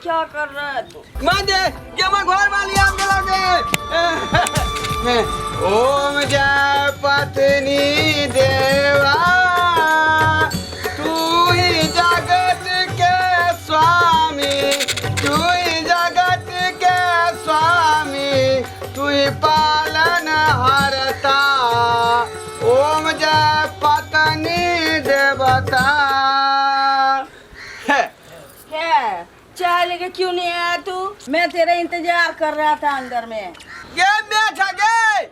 क्या कर रहा है तू? माने ये हमर घर वाली आब गेलौ गे। ओम जय पत्नी देवा, तू ही जगत के स्वामी, तू ही जगत के स्वामी, तू ही पालन हरता, ओम जय पत्नी देवता। हे, क्या चाय लेके क्यों नहीं आया तू? मैं तेरा इंतजार कर रहा था अंदर में। गे मेठ गे,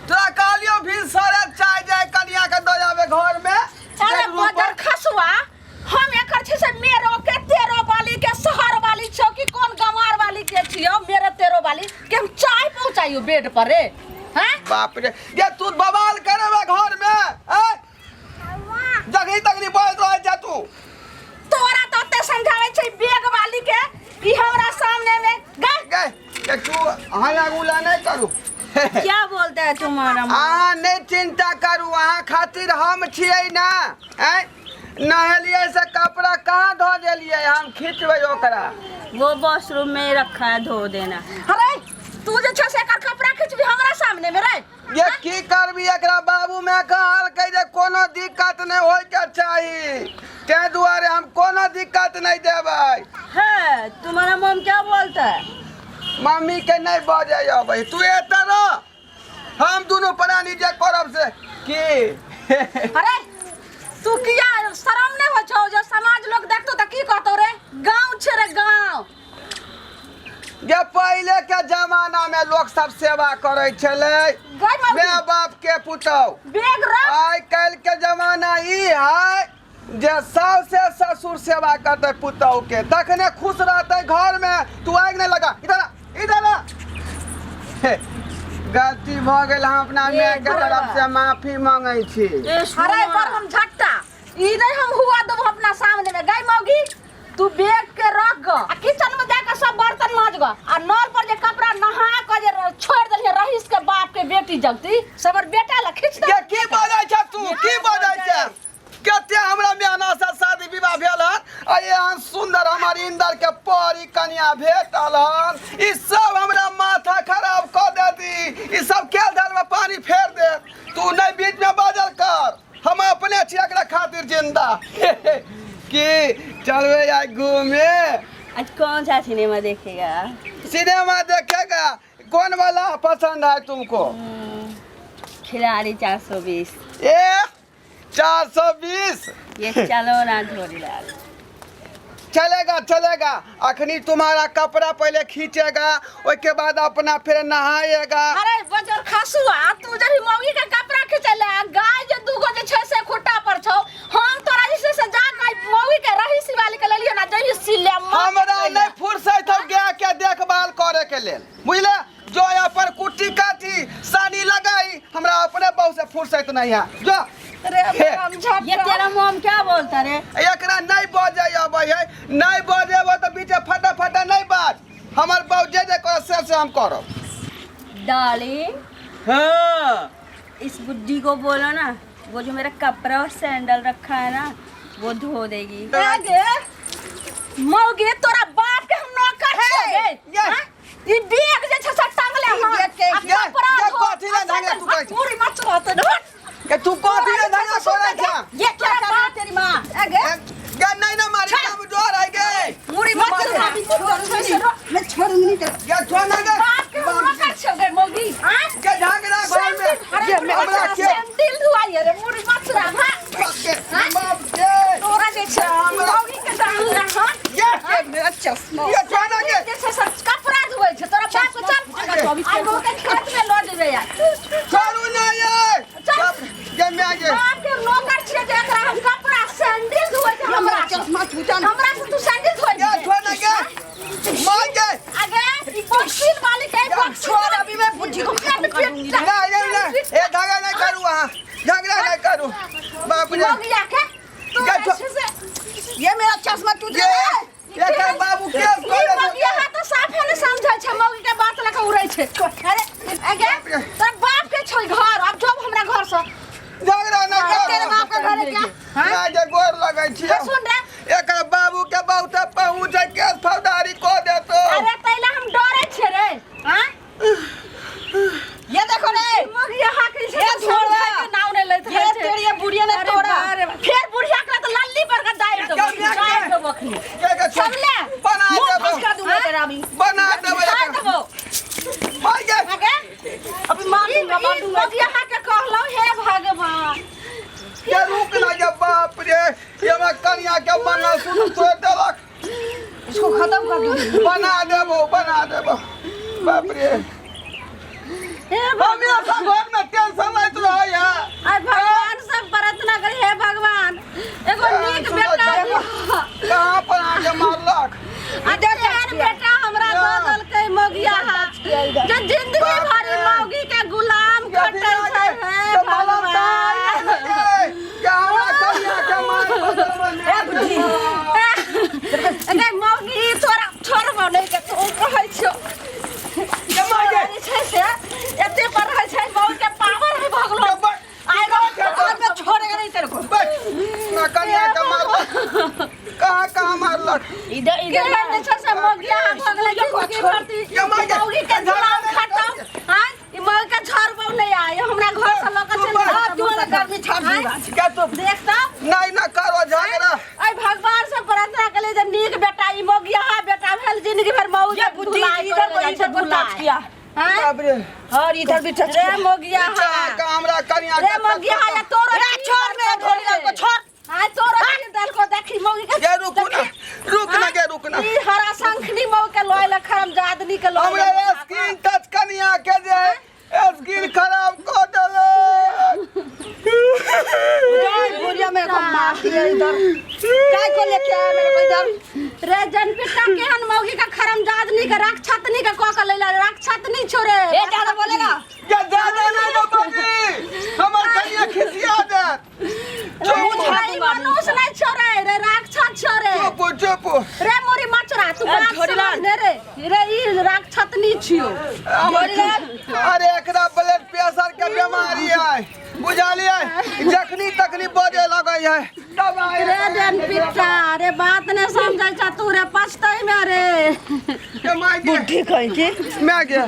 तोरा कहलियो भी सारा चाय जाय कनिया के दऽ जाबे घर में। अरे बदर खसुआ, हम एकर छै से मेरो के तेरो वाली के शहर वाली छौ कि कोन गंवार वाली के छियौ? मेरो तेरो वाली के हम चाय पहुंचाइयो बेड पर रे? हैं? बाप रे, गे तू बवाल करबे घर में हैं? जगही तगनी बोलत रहै छै तू। तोरा तो ओते समझावे छै बेग वाली के ई हमरा सामने में गए। गे गे तू हल्ला गुल्ला नहीं करू। क्या बोलता है तुम्हारा माँ? अहाँ नहीं चिंता करू, अहाँ खातिर हम छियै ना। हैं, नहेलियै से कपड़ा कहाँ धो देलियै? हम खींचबै ओकरा। वो वॉशरूम में रखा है, धो देना। अरे तू जे छै से एकर कपड़ा खींचबी हमरा सामने में रे? ये की करबी, एकरा बाबू में कहलकै जे कोनो दिक्कत नहि होय के चाही, ताहि दुआरे हम कोनो दिक्कत नहि देबै। है, तुम्हारा मम क्या बोलता है? मम्मी के नहि बजै अबै, तू एतऽ रह, हम दुनू प्राणी जे करब से की। अरे तू किया शरम नहीं हो छौ? जो समाज लोग देखतो त की कहतो रे? गांव छे रे गांव। जे पहिले के जमाना में लोग सब सेवा करे छलै गई मौगी। माय बाप के पुतौ। बेग रख। आइ काल्हि के जमाना ई है जे सास से ससुर सेवा करते पुतौ के, तखने खुश रहते घर में। तू आगि नहीं लगा, इधर आ, इधर आ। हे, गलती भऽ गेल, हम अपना ए, माय के घरवा। तरफ से माफी मांगै छी। अरे पर हम झट्टा ई नहीं हम हुआ देबो अपना सामने में। गई मौगी, तू बैग के रख ग आ किचन में जाके सब बर्तन माज ग आ नल पर जे कपड़ा नहा के जे छोड़ देलिए रहीस के बाप के बेटी जगती सबर बेटा ल खींच दे। ये की बजै छै तू? की बजै छै? कते हमरा मेहना से शादी विवाह भेल हन आ एहन सुंदर हमर इंदर के परी कन्या भेटल हन, ई सब हमरा माथा खराब कऽ देती, ई सब खेल धाल में पानी फेर दे। तू नहीं बीच में बाजल कर, हम अपने छी एकरा खातिर जिंदा। की चलबे आइ घूमे? आज कौन सा सिनेमा देखेगा? सिनेमा देखेगा? कौन वाला पसंद है तुमको? खिलाड़ी 420। ए 420। ये चलो ना झोरीलाल। चलेगा चलेगा, अखनी तुम्हारा कपड़ा पहले खींचेगा, उसके बाद अपना फिर नहाएगा। अरे बजर खसुआ, तू जब मौगी के कपड़ा खींचले, गाय जे दूगो जे छै से खुट्टा पर छौ, हम तोरा जे छै से जा के मौगी के रहीसी वाली के लेलियो ना जही सिले। हमरा नहीं फुर्सत हो गाय के देखभाल करे के लेल, बुझले? जो अपन कुट्टी काटी सानी लगाई, हमरा अपने बहू से फुर्सत नहीं है। जो अरे हम झट। ये तेरा मोम क्या बोलता रे? एकरा नहीं बजे अबै है, नहीं बजेबो तऽ बीचे फटा फटा नहीं बाज। हमर बहू जे जे करत से से हम करब। डार्लिंग। हाँ। इस बुड्ढी को बोलो ना, वो जो मेरा कपड़ा और सैंडल रखा है ना, वो धो देगी। गे मौगी, तोरा बाप के हम नौकर छियै गे। ये। हाँ? ई बैग जे छै से टांगले ई हन। बैग के- आ ये- कपड़ा ये धो, कथी ले आ धांगे सैंडल- तू कहै छी? आ पूरी मत रहत न। के तू कथी ले धांगे करै छा? ये क्या कर रहा तेरी माँ? अगे गे नहीं ना मारी, कमजोर है गे। मुड़ी मत चल। मैं छोड़ूंगी नहीं तेरे। गे छोड़ ना गे। बाप के हम नौकर छियै गे मौगी। हाँ? गे झांगरा घर में। अरे ये हमरा के सैंडल धुआइए रे मुड़ी मत रह। हाँ? बाप के बाप के तोरा जे छै हमरा- मौगी के डाल हाँ? ये ये मेरा चश्मा ये छोड़ ना गे। जे छै से कपड़ा धोइ छै तोरा बाप के, चल आइ बहुते खेत में लऽ जेबै यार। छोड़ू ना ये। चल। बाप गे मैं गे। बाप के नौकर छियै जे एकरा हम कपड़ा सैंडल धोइ छै हमरा से। चश्मा छूटा ना। हमरा से तू सैंडल धोइ ये छोड़ ना गे। मार गे। अगे ई बक्सील वाली के बक्सील। छोड़, अभी मैं बुद्धि को खत्म कर दूंगी। नहीं नहीं नहीं, ए झगड़ा नहीं करू, अहाँ झगड़ा नहीं करू। बाप रे। मौगिया के तू गे छोड़। अच्छे से ये मेरा चश्मा टूट ये गया है। एकर बाबू के ई मौगिया हा तो साफे ने समझै छै, मौगी के बात लके उड़ै छै। अरे अगे तोरा बाप के छौ घर, अब जब हमरा घर से झगड़ा नहीं करू। तेरे बाप का घर है क्या? ना जे गोर लगै छी। सुन रे। एकर बाबू के बहुत पहुँच है, केस फौजदारी कऽ ई दूंगा ई मौगिया के कहलौ हे भगवान। के रुक ना के बाप रे, ये हमरा कनिया के मंगलसूत्र तोड़ देलक। इसको खत्म कर दूंगी। बना देबो, बना देबो। बाप रे, हे हमेशा घर में टेंशन लैत रहै है। आय भगवान सब प्रार्थना करी, हे भगवान एगो नीक बेटा दिह। कहाँ पर आके मारलक? आ तेहन बेटा हमरा दऽ देलकै मौगिया जे जिंदगी भरि मौगी के गुलाम खटै छै। हे भगवान, ए मौगी तोरा छोड़बो नहि के तू कहै छियौ जे छै से एते पर रहै छै, मौगी के पावर है भऽ गेलो। आइ बाद में छोड़ेगा नहीं तेरे को। कहाँ कहाँ मारलक? इधर इधर। केहन जे छै से मौगिया भऽ गेलै जिंदगी भरि मौगी के गुलाम खटौ। आँय, ई मौगी के छोड़बो नहि, आइ हमरा घर से लऽ कऽ चलि हाँ, तू वाला गर्मी छोड़ दूंगा। क्या तू देख तऽ। नहीं ना करो झगड़ा। ऐ भगवान से प्रार्थना कले जे नीक बेटा ई मौगिया बेटा भेल, जिंदगी भर मौज ये बुद्धि इधर को इधर को टच किया आँय? बाप रे। और इधर भी टच रे किया। मौगिया, हमरा कनिया रे मौगिया, या तोरो ए, छोड़ मेरा ढोली को, छोड़। आय तोरो की दल को देखी मौगी के। गे रुकू ना, रुक ना गे, रुक ना। ई हरा शंखनी मौ के लोय ले खरम जादनी के लोय। हमरा स्किन टच कनिया के जे है स्किन खराब कर देले। बुढ़िया मेरे को मार दिया इधर, काय को लेके आया मेरे को इधर? रे जनपिता, केहन मौगी का खरम जादनी के राक्षसनी के क के लैला, राक्षसनी छोरे। ए ज्यादा बोलेगा। के ज्यादा नहीं ना बाजी, हमर कनिया खिसिया देत। रे मनुष्य नहीं छोरे रे, राक्षस छोरे। चुप चुप। रे मोरी मचरा, तू बात समझ ने रे। रे ई राक्षसनी छियो। अरे एकरा ब्लड प्रेशर के बीमारी है, बुझलिए? जखनी तखनी बजे लगै है दवाई। रे जनपिता रे, बात ने समझै छ तू रे, पछतै में रे। के माय गे। बुढ़ी कहीं की। मैं गे।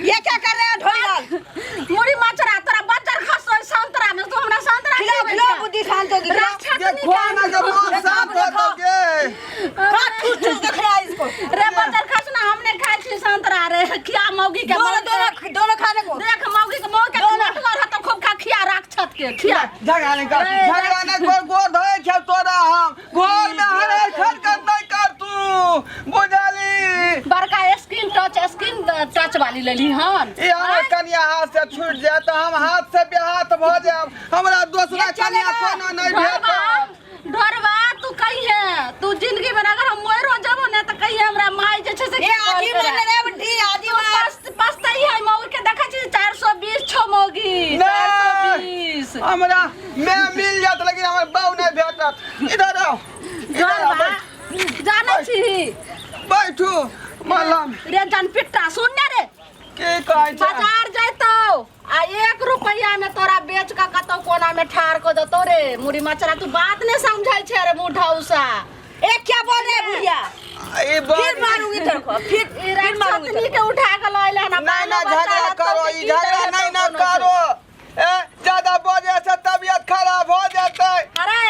ये क्या कर रहे हैं ढोलीलाल? मुड़ी मचरा, तोरा बज्जर खसो संतरा में, तू हमरा संतरा खिलाओ खिलाबै खिलाओ छे। बुद्धि शांत होगी, खिलाओ। राक्षसनी ये खुआना के मन शांत होतो गे। खा, ठूस ठूस के खिला इसको। रे बज्जर खसना, हमने खाइ छी संतरा रे, खिया मौगी के। दोनों दोनों दोनों खाने को। देख मौगी के, मौगी के नटगर हतो खूब खा, खिया राक्षस के खिया। झगड़ा नहीं कर, झगड़ा नहीं कर। गोर धोए छे तोरा हम घर में हरे खर नहीं कर तू, बुझली? बड़का स्किन टच वाली लेली हन। ई हमर कनिया हाथ से छूट जाए तऽ हम हाथ से बेहाथ भऽ जायब, हमरा दोसरा ये कनिया चलेगा। कोनो नहीं ढोरबा भेटत। ढोरबा, तू कही तू जिंदगी में अगर हम मरो जबो ने त कही हमरा माई जे छै से ए आजी मार रे बुढ़ी, आजी मार। पछतै है मौगी के, देखै छी 420 छौ मौगी। नहीं। 420। हमरा मैं मिल जात लेकिन हमर बाऊ नहीं भेटत। इधर आओ, इधर आओ। ढोरबा, जानै छी। बैठू मलम। रे जनपिट्टा, सुन ने रे। की कहै छै? बाजार जैतौ आ 1 रुपैया में तोरा बेच के कतौ कोना में ठाड़ कऽ देतौ रे मुड़ी मचरा, तू बात नहीं समझै छै रे मुढौसा। ए क्या बोल रहे हैं बुढ़िया? ई फिर बड़ मारूंगी तेरे को, फिर ई फिर मारूंगी राक्षसनी तेरे के उठा के लऽ एलै हन। नहीं ना झगड़ा करो, ई झगड़ा नहीं ना करो। ए ज्यादा बजे से तबियत खराब हो जेतै। अरे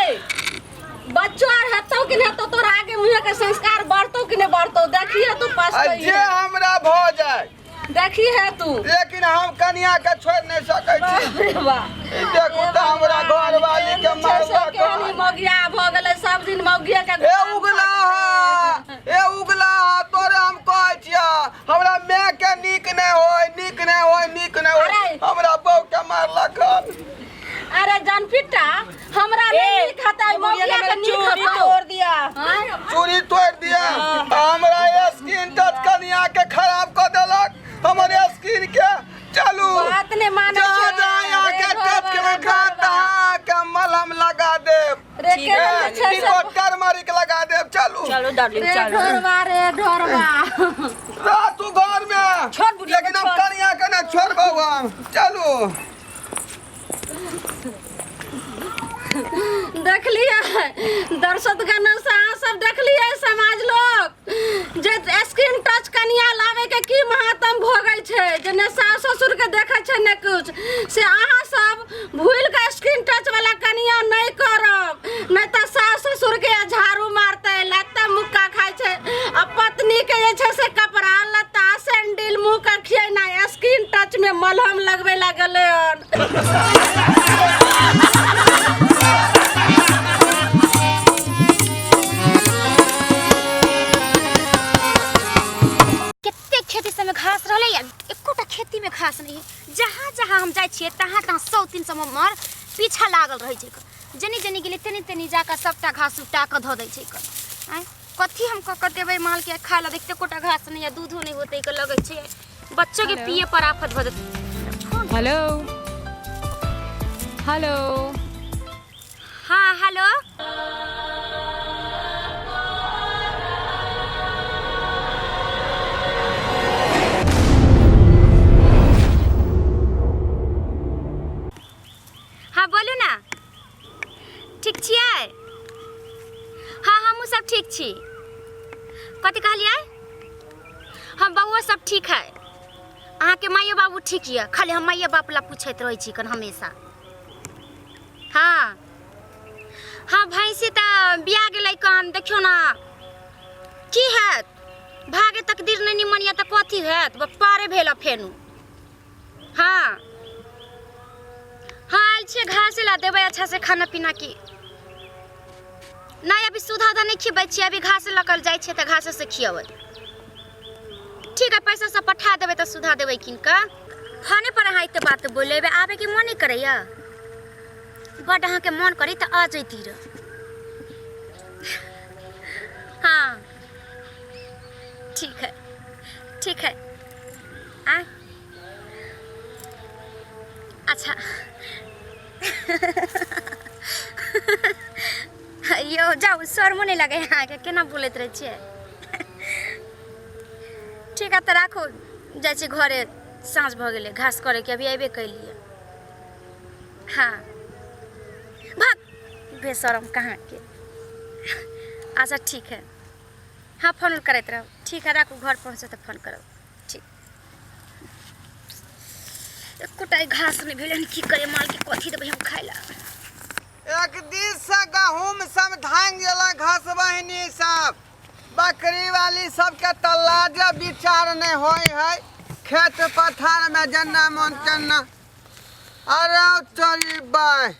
बच्चो आर हेतौ कि नहीं हेतौ, तोरा आगे मुँहे के संस्कार बढ़तौ कि नहीं बढ़तौ, देखिए तू। आ पछतै जे हमरा भऽ जाए। देखी है तू। लेकिन हम कनिया के छोड़ नहीं सकै छी। बाप रे बाप। ई देखू तऽ हमरा घरवाली के मारलक। केहन मौगिया भऽ गेलै, सब दिन मौगिया के। ए उगला हा, ए उगला हा, तोरे हम कहै छियै, हमरा माय के नीक नहि होय, नीक नहि होय, नीक नहि होय। अरे। हमरा बहू के मारलक हन। अरे जनपिट्टा, हमरा नहीं नीक हेतै, बुढ़िया ने मौगिया मेरा के नीक चूड़ी हेतौ। तोड़ दिया। आँय? चूड़ी तोड़ दिया, हमरा स्किन टच कनिया के खराब कऽ देलक हमर स्किन के। चलू। बात नहि मानै जा छै। जा, यहाँ के रे टच के ढोरबा, रे खा ढोरबा। के मलहम लगा देब। रे केहन जे छै से टर्मरिक लगा देब। चलू। चलो डार्लिंग। रे चलो। ढोरबा रे ढोरबा। रह तू घर में। छोड़ बुढ़िया को, लेकिन हम छोड़। कनिया के ना छोड़बौ हम। चलू। देखलिए दर्शक गण, अहाँ सब देखलिए समाज लोग जे स्क्रीन टच कनिया लावे के की महात्म भोगै छै, जे ने सास ससुर के देखै छै ने कुछ। से अहाँ सब भूल के स्क्रीन टच वाला कनिया नहीं करब, नहीं तऽ सास ससुर के झाड़ू मारतै, लत्ता मुक्का खाइ छै आ पत्नी के जे छै से कपड़ा लत्ता सैंडल मुँह के खिएनाइ स्क्रीन टच। चोच में मलहम लगबे लागल हन। कते खेती सबमे घास रहलै या एकोटा खेतीमे घास नहि है। जहाँ जहाँ हम जाइ छियै तहाँ तहाँ 100 300 हमर पीछा लागल रहै छै जनी जनी गेलै तनी तनी जाकऽ सबटा घास उपटा कऽ धऽ दै छै आँय कथी हम कऽ कऽ देबै मालके खाय लए देखते एकोटा घास नहि है, दूधो नहि होतै के लगै छै बच्चोके पिए पर आफत भऽ जेतै। Hello hello. हाँ हेलो। हाँ बोलू ना, ठीक छियै? हाँ हमहूँ सब ठीक छी। कथी कहलियै? हम बउओ सब ठीक है, अहाँके माइयो बाबू ठीक यऽ? खाली हम माइये बाप ला पूछैत रहै छी कन हमेशा। हाँ हाँ भैंसी तऽ बिया गेलै कन, देखियौ ना की हैत, भागे तकदीर नहि निमन यऽ तऽ कथी हैत, पारे भेल फेनु। हाँ हाँ आयल छियै घासे ला देबै अच्छा से खाना पीना की नहि, अभी सुधा उधा नहि खिबै छियै, अभी घासे लऽ कऽ जाइ छियै तऽ घासे से खियबै। ठीक है, पैसा सब पठा देबै तऽ सुधा देबै कीन कऽ। फोने पर अहाँ एते बात बोलेबै, आबैके मन नहि करैया? बड्ड अहाँके मन करी तऽ आ जैती रह। हाँ ठीक है ठीक है। आ अच्छा यौ जाउ, शर्मो नहि लगै अहाँके, केना बोलैत रहै छियै? ठीक है तऽ राखू, जाइ छी घरे, साँझ भऽ गेलै, घास करैके अभी अयबे कैलियै। हाँ भाग बेशरम कहाँके। अच्छा ठीक है, हाँ फोन उन करैत रहब। ठीक है राखू, घर पहुँचब तऽ फोन करब। ठीक। एकोटा घास नहि भेलै हन, की करे मालके, कथी देबै हम खाय लए? एक दिस से गहूम सब धांग गेला घास बहिनी सब, बकरी वाली सबके तऽ लाजे विचार नहीं होय है, खेत पथार में जन्ना मन चन्ना। अरे चली बाय,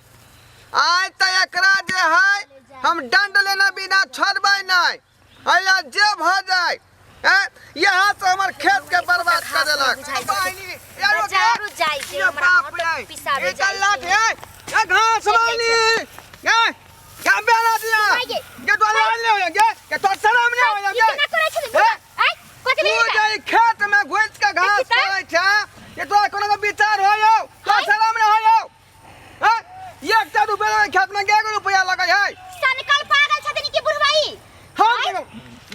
आइ तऽ एकरा जे है हम दंड लेने बिना छोड़बै नहीं, अइला जे भऽ जाय। हैं यहाँ से हमर खेत के बर्बाद कर देलक। बुझाइ छै। बहिनी, यार ओकरा- बाजारो जाइ छै, ये हमरा बाप ऑटो रे, पिसाबे ई जाइ तऽ लाठ छै। है, ए घास वाली, ए, क्या बेला दिया? आइए। गे तोरा लाज नहीं होया गे? गे तोरा शरम नहीं होया ई गे? केना करै छथिन? ए? आँय, कथी तू भेलै? जे ई खेत में घुसि के घास देखी तऽ। करै छै, ये तोरा कोनो के विचार होय हौ? तोरा शरम नहीं होय हौ? हैं? एकटा रुपया खेत में के रुपया लगै है? सनकल पागल छथिन कि बुढ़वाई? हम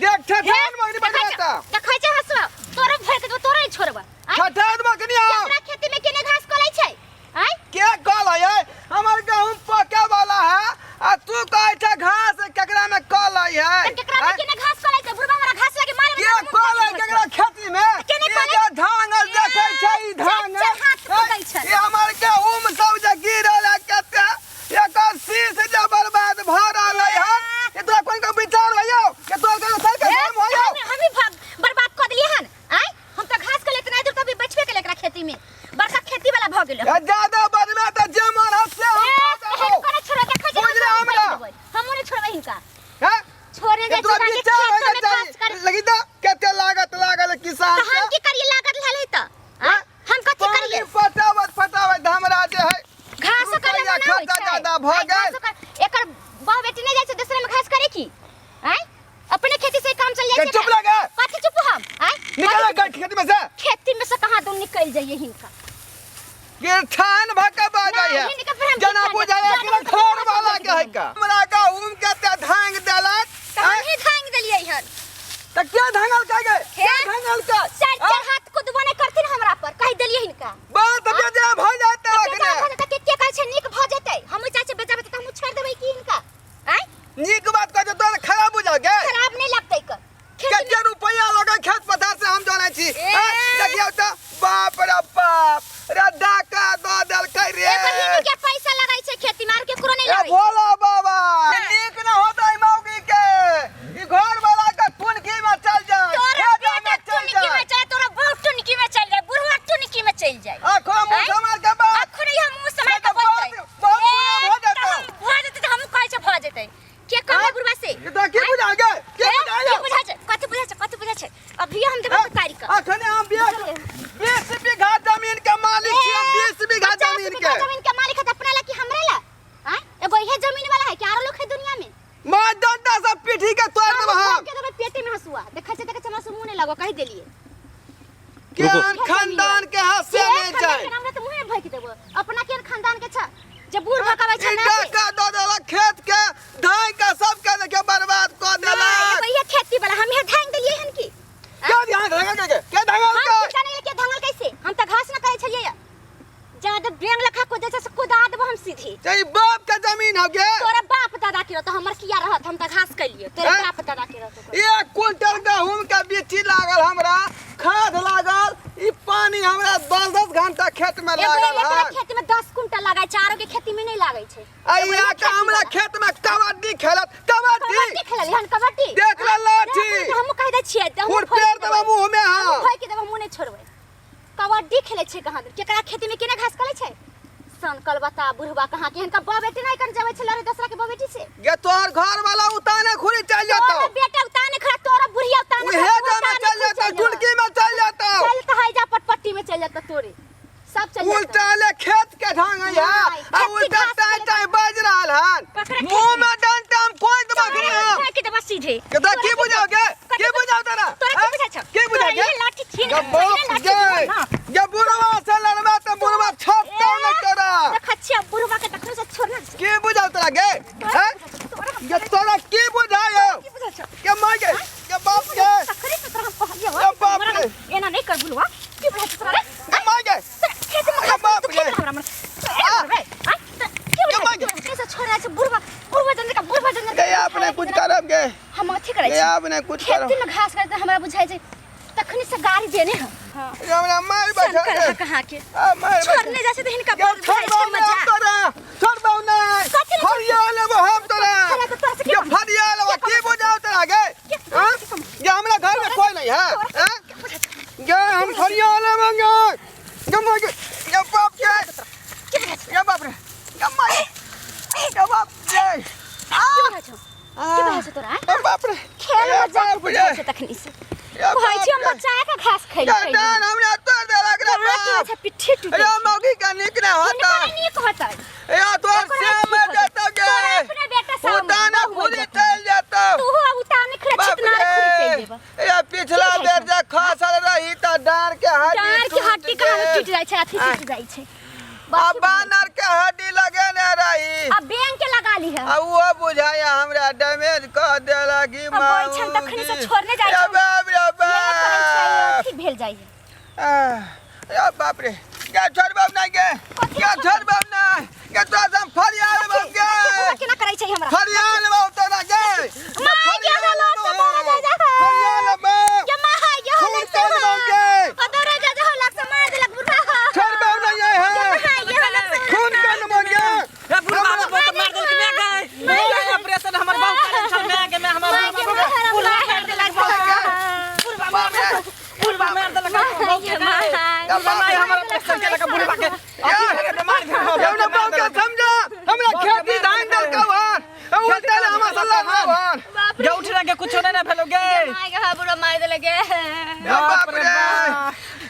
देख ठठान मगनी देखै बजता छै, देखै छै हसुआ तोरो भरि के देबो, तोरो नहि छोड़बो। आँय? ठठान मगनी हम केकरा खेती में केने घास कलै छै? आँय? के कल है? हमर गहूम पके वाला है आ तू कहै छै घास केकरा में कल है? तऽ केकरा में केने घास कलै छै? बुढ़वा हमरा घास लागे मारे। के कल है केकरा खेती में? केने ई कलै? जे धान देखै छै ई धान चार हाथ कुदै छै। ई हमर गहूम सब जे गिरल है कते, एकर शीश जे बर्बाद भऽ रहल है, ये तोरा कोन के विचार होइयो के तोरा के सर के नाम होइयो? हमी भाग बर्बाद कऽ देलियै हन। आँय, हम तऽ घास के लेते नहि दूर तभी बचबे के एकरा खेती में, बड़का खेती वाला भऽ गेलै। ए ज्यादा बजमे तऽ जे मन हत से हम ए, कऽ एहन देबौ। कोना छोड़बै? देखै छै बुझले हमरा? हमहूँ नहि छोड़बै हिनका। हैं? छोड़ने जाइ तोरा छी विचार खेतो होइके में घास चाही कर लगी तऽ कते लागत लागल किसान तऽ हम के की करियै? लागत रहलै तऽ आँय, हम कथी पानी करियै? पटाबत पटाबत हमरा जे है घास करे रुपैआ मना होइ खर्चा छै। ज्यादा भऽ आँय, गेल। घासो कर एकर बहु बेटी नहि जाइ छै दूसरे में घास करे की? आँय, अपने खेती से काम चल जाइ के छै। चुप लगे। कथी चुप हम? आँय, निकल कथी गए खेत में से। खेती में से कहाँ दूर निकल जाइए हिनका। गिरठान भऽ के बाजै नहीं, है हिनका पर हम जना गिरठान बुझाय जाना कि तऽ घर वाला के है का हमरा गहूम के ते धांग देलक। तऽ आँय? हमही धांग देलियै हन। तऽ के धांगल के गे? के हे? धांगल के? चार चार हाथ कुदबो नहि करथिन हमरा पर, कहि देलियै हिनका। बात बेजा भऽ जातै। तऽ बेजा अखने भऽ जेतै। के के कहै छै नीक भऽ जेतै? हमहूँ चाहै छियै बेजा भऽ जेतै, हमहूँ छोड़ि देबै की हिनका? आँय, नीक बात कहै छै तोरा खराब बुझा गे? खराब नहि लगतै क खेती कते रुपया लगे खेत पथार से हम जानै छी। ए। आँय, देखियौ तऽ बाप रे बाप रे, डाका दऽ देलकै रे। एगो हिनी के पैसा लगै छै खेती में, आर केकरो नहि ए लगै छै। भोला बाबा, नीक न होतै मौगी के, ई घर वाला के टुनकी में चल जाए, तोरा खेत में बेटा चल टुनकी में जाए। चल, तोरा बहुत टुनकी में चल जाए। चलि जाय। आखो मुंह आँय? संभाल के बात। अखन यहाँ मुँह सम्हारि से कऽ तऽ बजतै। बहुत बहुत बुरा ए, भऽ तऽ जेतौ। हम भऽ जेतै तऽ हमहूँ कहै छियै भऽ जेतै। के कहबै आँय? बुढ़बा से? ई तऽ की बुझा गे? की ए, बुझा की यौ? बुझाइ छै? कथी बुझाइ छै? कथी बुझाइ छै? अभिये हम देबै उतारि कऽ। अखने हम 20 बीघा जमीन के मालिक छी हम, 20 बीघा 50 जमीन बीघा के। जमीन के मालिक है तऽ अपना ला कि हमरा ला? आँय? एगो इहे जमीन वाला है कि आरो लोग है दुनिया में? मार डंडा से पीठी के तोड़ देब हम हम। के देबै पेटे में हंसुआ। देखै छै, देखै छै, हमरा से मुँह नहि लगो, कहि देलियै। केहन खानदान के हंसे के नहीं खानदान छै। के नाम तऽ मुँहे में भोंकि देबो। अपना केहन खानदान के छ जे बूढ़ भऽ के अबै छै ई नाचे। डाका दऽ देलक खेत के, धान के सबके देखियौ बर्बाद कऽ नहि, देलक। एगो इहे खेती वाला हम इहे धांगि देलियै हन की? के ध्यान धंगल के के धंगल हम के? की जाने के धांगल कैसे? हम तऽ घास न करै छलियै। ज्यादा बेंग लखा को जैसे से कुदा देबो हम सीधे। ते ई बाप के जमीन हो गे। तोरा बाप दादा के रहतो, हमर किया रहत? हम तऽ घास कैलियै। तोरा हैं? बाप दादा के रहतो। 1 क्विंटल गहूम के बिच्ची लागल हमरा, खाद लागल, ई पानी हमरा 10-10 घंटा खेत में एगो लागल एकरा हन। खेत में 10 कुंटल लागै छै, आरो के खेती में नहीं लागै छै। आ एगो ई इहे आके खेती हमरा वाला। खेत में कबड्डी खेलत, कबड्डी। कबड्डी खेलली हन कबड्डी। देख ले लाठी। हमहूँ कहि दै छियै तऽ हमहूँ फुर फोड़ि पेड़ देबै देबै। मुँह में हमहूँ हम। फोड़ि के देबै, हमहूँ नहि छोड़बै। कबड्डी खेलै छै कहाँ दन? केकरा खेती में केना घास कलै छै? सनकल बता बुढ़वा कहाँ के हिनका बौ बेटी नहि कन जबै छै लड़े दोसरा के बौ बेटी से। गे तोहर घर वाला उताने खुरी चल जेतौ। तोरा बेटा उताने खड़ा, तोरा बुढ़िया उताने उहे खड़ा, जमे उताने चल खुरी जेतौ, चल जेतौ। टुनकी में चल जेतौ। चल तऽ है जा पटपट्टी में चल जेतौ तोरे। सब चल जेतौ। उल्टा ले खेत के ढंग है नहि, आ खेती उल्टा घास टाइ के टाइ बाज रहल हन। ककरा खेत मुंह में? में डंटा हम खोज देबो अखनी हम। फेंक देबो सीधे। के तोरा की बुझाओगे? की बुझाओ तोरा? तोरा की बुझाइ छौ? की तोरा बुझाओगे? इहे लाठी छीन गे के बाप इहे लाठी गे छीन ना। गे बुढ़वा से लड़बे तऽ बुढ़वा छोड़तौ नहि तोरा। देखै छियै बुढ़वा के तखनो से छोड़ना छै। की बुझाओ तोरा गे? हैं? तोरा गे तोरा की बुझायो? की बुझाइ छौ? गे माय गे, गे बाप गे, तखने से तोरा हम कहलियौ गे बाप रे। एना नहि कर बुढ़वा। की बुझाइ छौ तोरा रे? गे माय गे। तोरा खेत में गे घास बाप तू रे। खेत में हमरा मर। रे आँय? तोरा की गे माय बुझाइ गे। छौ? कैसे छोड़ना छै बुढ़वा, बुढ़वा जन का बुढ़वा जन गे अपने कुछ करब गे। हम अथी करै गे छी। अपने कुछ करब। खेती में घास करे तऽ हमरा बुझाइ छै तखनी से गाड़ी देने हम। गे हमरा मार बैठल शंकर गे। कहाँ के आ मार बैठल। छोड़ने जाइ छै तऽ हिनका गे बड़ बुझाइ छै छोड़बौ नहि मजा। हम तोरा, छोड़बौ नहि। कथी लए फरिया लेबो हम तोरा। फरिया तऽ तोरा से की गे कम? फरिया लेबो, की बुझाओ तोरा गे? हाँ? गे हमरा घर में कोई नहीं है, हाँ? गे हम फरिया लेबो गे। गे माय गे, गे बाप गे। गे बाप रे, गे माय, गे बाप रे। की बुझाइ छौ? की बुझाइ छौ तोरा, आँय? गे बाप रे। खेल गे मजाक बाप रे। बुझाइ छै तखनी से। गे कहै छी हम बाप रे। बच्चा के घास खैली। गे डान हमरा तोड़ देलक रे कहाँ की बाप। छै पिट्ठी टूटे। रे मौगी के नीक नहि हिनका होतै। नहि नीक होतै। या तोहर ओकरा श्याम ठीक होतै। जेतौ गे। तोरा अपने बेटा सामने उताना बहु खुदी जेतौ। चलि जेतौ। तूहो उताने खड़ा बाप छितना खुली चलि रे। जेबऽ। या पिछला की बेर बुझाइ जे खसल रही तऽ डाँर के हड्डी डाँर के हड्डी टूटि कहाँ गेल। टूटि जाइ छै, अथी टूटि जाइ छै। आ बानर के हड्डी लगेने रही। आ बैंक के लगा ली है। आ ओहो बुझाइया हमरा डैमेज कऽ देलक ई आ बैठन तखनी से मौगी। छोड़ने जाइ रे छौ। बाप रे ये करै छै बाप। अथी भेल जाइ है। आह, रे बाप रे। गे छोड़बौ नहि गे। कथी गे छोड़बौ? छोड़बौ नहि। गे तोरा से हम फरिया लेबौ गे। बुढ़वा केना करै छै हमरा? फरिया लेबौ तोरा गे। माय गे, हमरा से मारा जा जा। फरिया लेबौ। के माय गे, खून हमरा से कर देबौ गे। अदौरे जा जा लग से मार देलक बुढ़वा। छोड़बौ नहि है। माय गे, हमरा से खून कर देबौ गे। रे बुढ़वा के बहुत मार देलक मैं गए मैं ऑपरेशन हमर बहुत करन छल मैं के मैं हमर माय गे, बुढ़वा हमरा बुढ़वा मार मार देलक देलक बुढ़वा मार देलक बुढ़वा मार देलक माय गे, माय। बुढ़वा मार हमर ऑपरेशन केलक बुढ़वा के अथी के मार देलक। हमरा बाप के समझा, हमरा खेती धान देलकौ हन, उल्टा ले हमरा से लड़लौ हन। गे उठ रे गे, कुछो नहीं ना भेलो गे। माय गे, बुढ़वा मार देलक गे। रे बाप रे।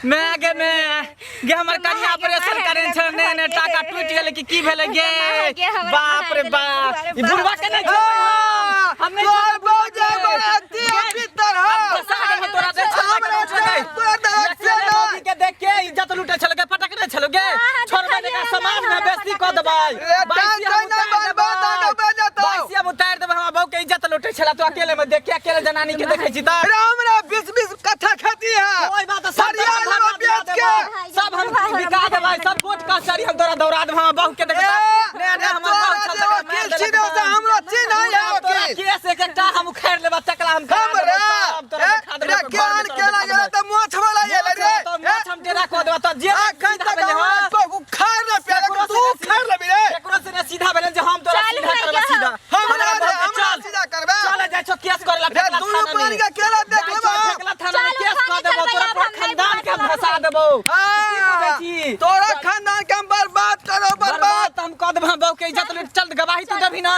मैं गे मैं गे हमर कन्या ऑपरेशन करेन छ ने ने टाका टूट गेलै कि की भेलै गे? गे, हमरा बाप रे मार देलक, बाप, ई बुढ़वा बुढ़वा के नहीं छोड़बै हम, हम नहीं तोहर छोड़बै बाप जे बुढ़वा के। बराती भीतर ह। फंसा के हम तोरा दे छल हमरा देह तोड़ देलक से अकेले नहि। मौगी के देख के इज्जत लूटे छल गे, पटक ने छल गे। छोड़बै ने, एकरा समाज में बेइज्जती कऽ देबै। रे बाइसिया टाइम हम नहि उतारि बर्बाद देबै। आगे बढ़ जेतौ। बाइसिया हम उतारि देबै, हमरा बहू के इज्जत लूटे छला तू अकेले में देख के, अकेले जनानी के देखै छी तऽ रे हमरा 20-20 कट्ठा खेती है। ओहि बात सब फरिया तोरा लेबो धरना दिया बेच के। देबै। सब हम बिका देबै, सब कोर्ट कचहरी हम तोरा दौड़ा देबै। हमरा बहू के देख ए, ने ने हमर बहू तोरा छल जे तकरा वकील मारि छी देलक ने से हन। हमरो चिन्है है तोरा वकील। केस एक एकटा हम उखाड़ि लेबै तकला हम करा हमरा देबै सब तोरा ए, देखा देबै रे घर में केहन तोरा केना देखा गेलै देबै। तऽ मोछ वाला एलै रे। तो मोछ हम डेरा कऽ देबै तऽ जे अखन सीधा तक भेलै हमरा हँ। को उखाड़ ने पेलक, केकरो तू से ने उखाड़ लेबी रे। केकरो से ने सीधा भेलै जे हम तोरा चल सीधा भैया। करबै सीधा। हमरा हमरा रे, बहू के हमरा चल सीधा करबै। चल जाइ छौ केस करे ला रे फेकला दुनू थाना में। पानी के केला देख जाइ लेबै छौ हम। फेकला थाना में चल, केस कऽ थाने देबौ चलबै तोरा आब पूरा हम नहि खानदान के हम बुढ़वा फंसा देबौ। हाँ। कहै छी। तोरा खानदान के हम बर्बाद करो बर्बाद। बर्बाद हम कऽ देबह बहू के इज्जत लूट। चल गवाही तू देबही ना,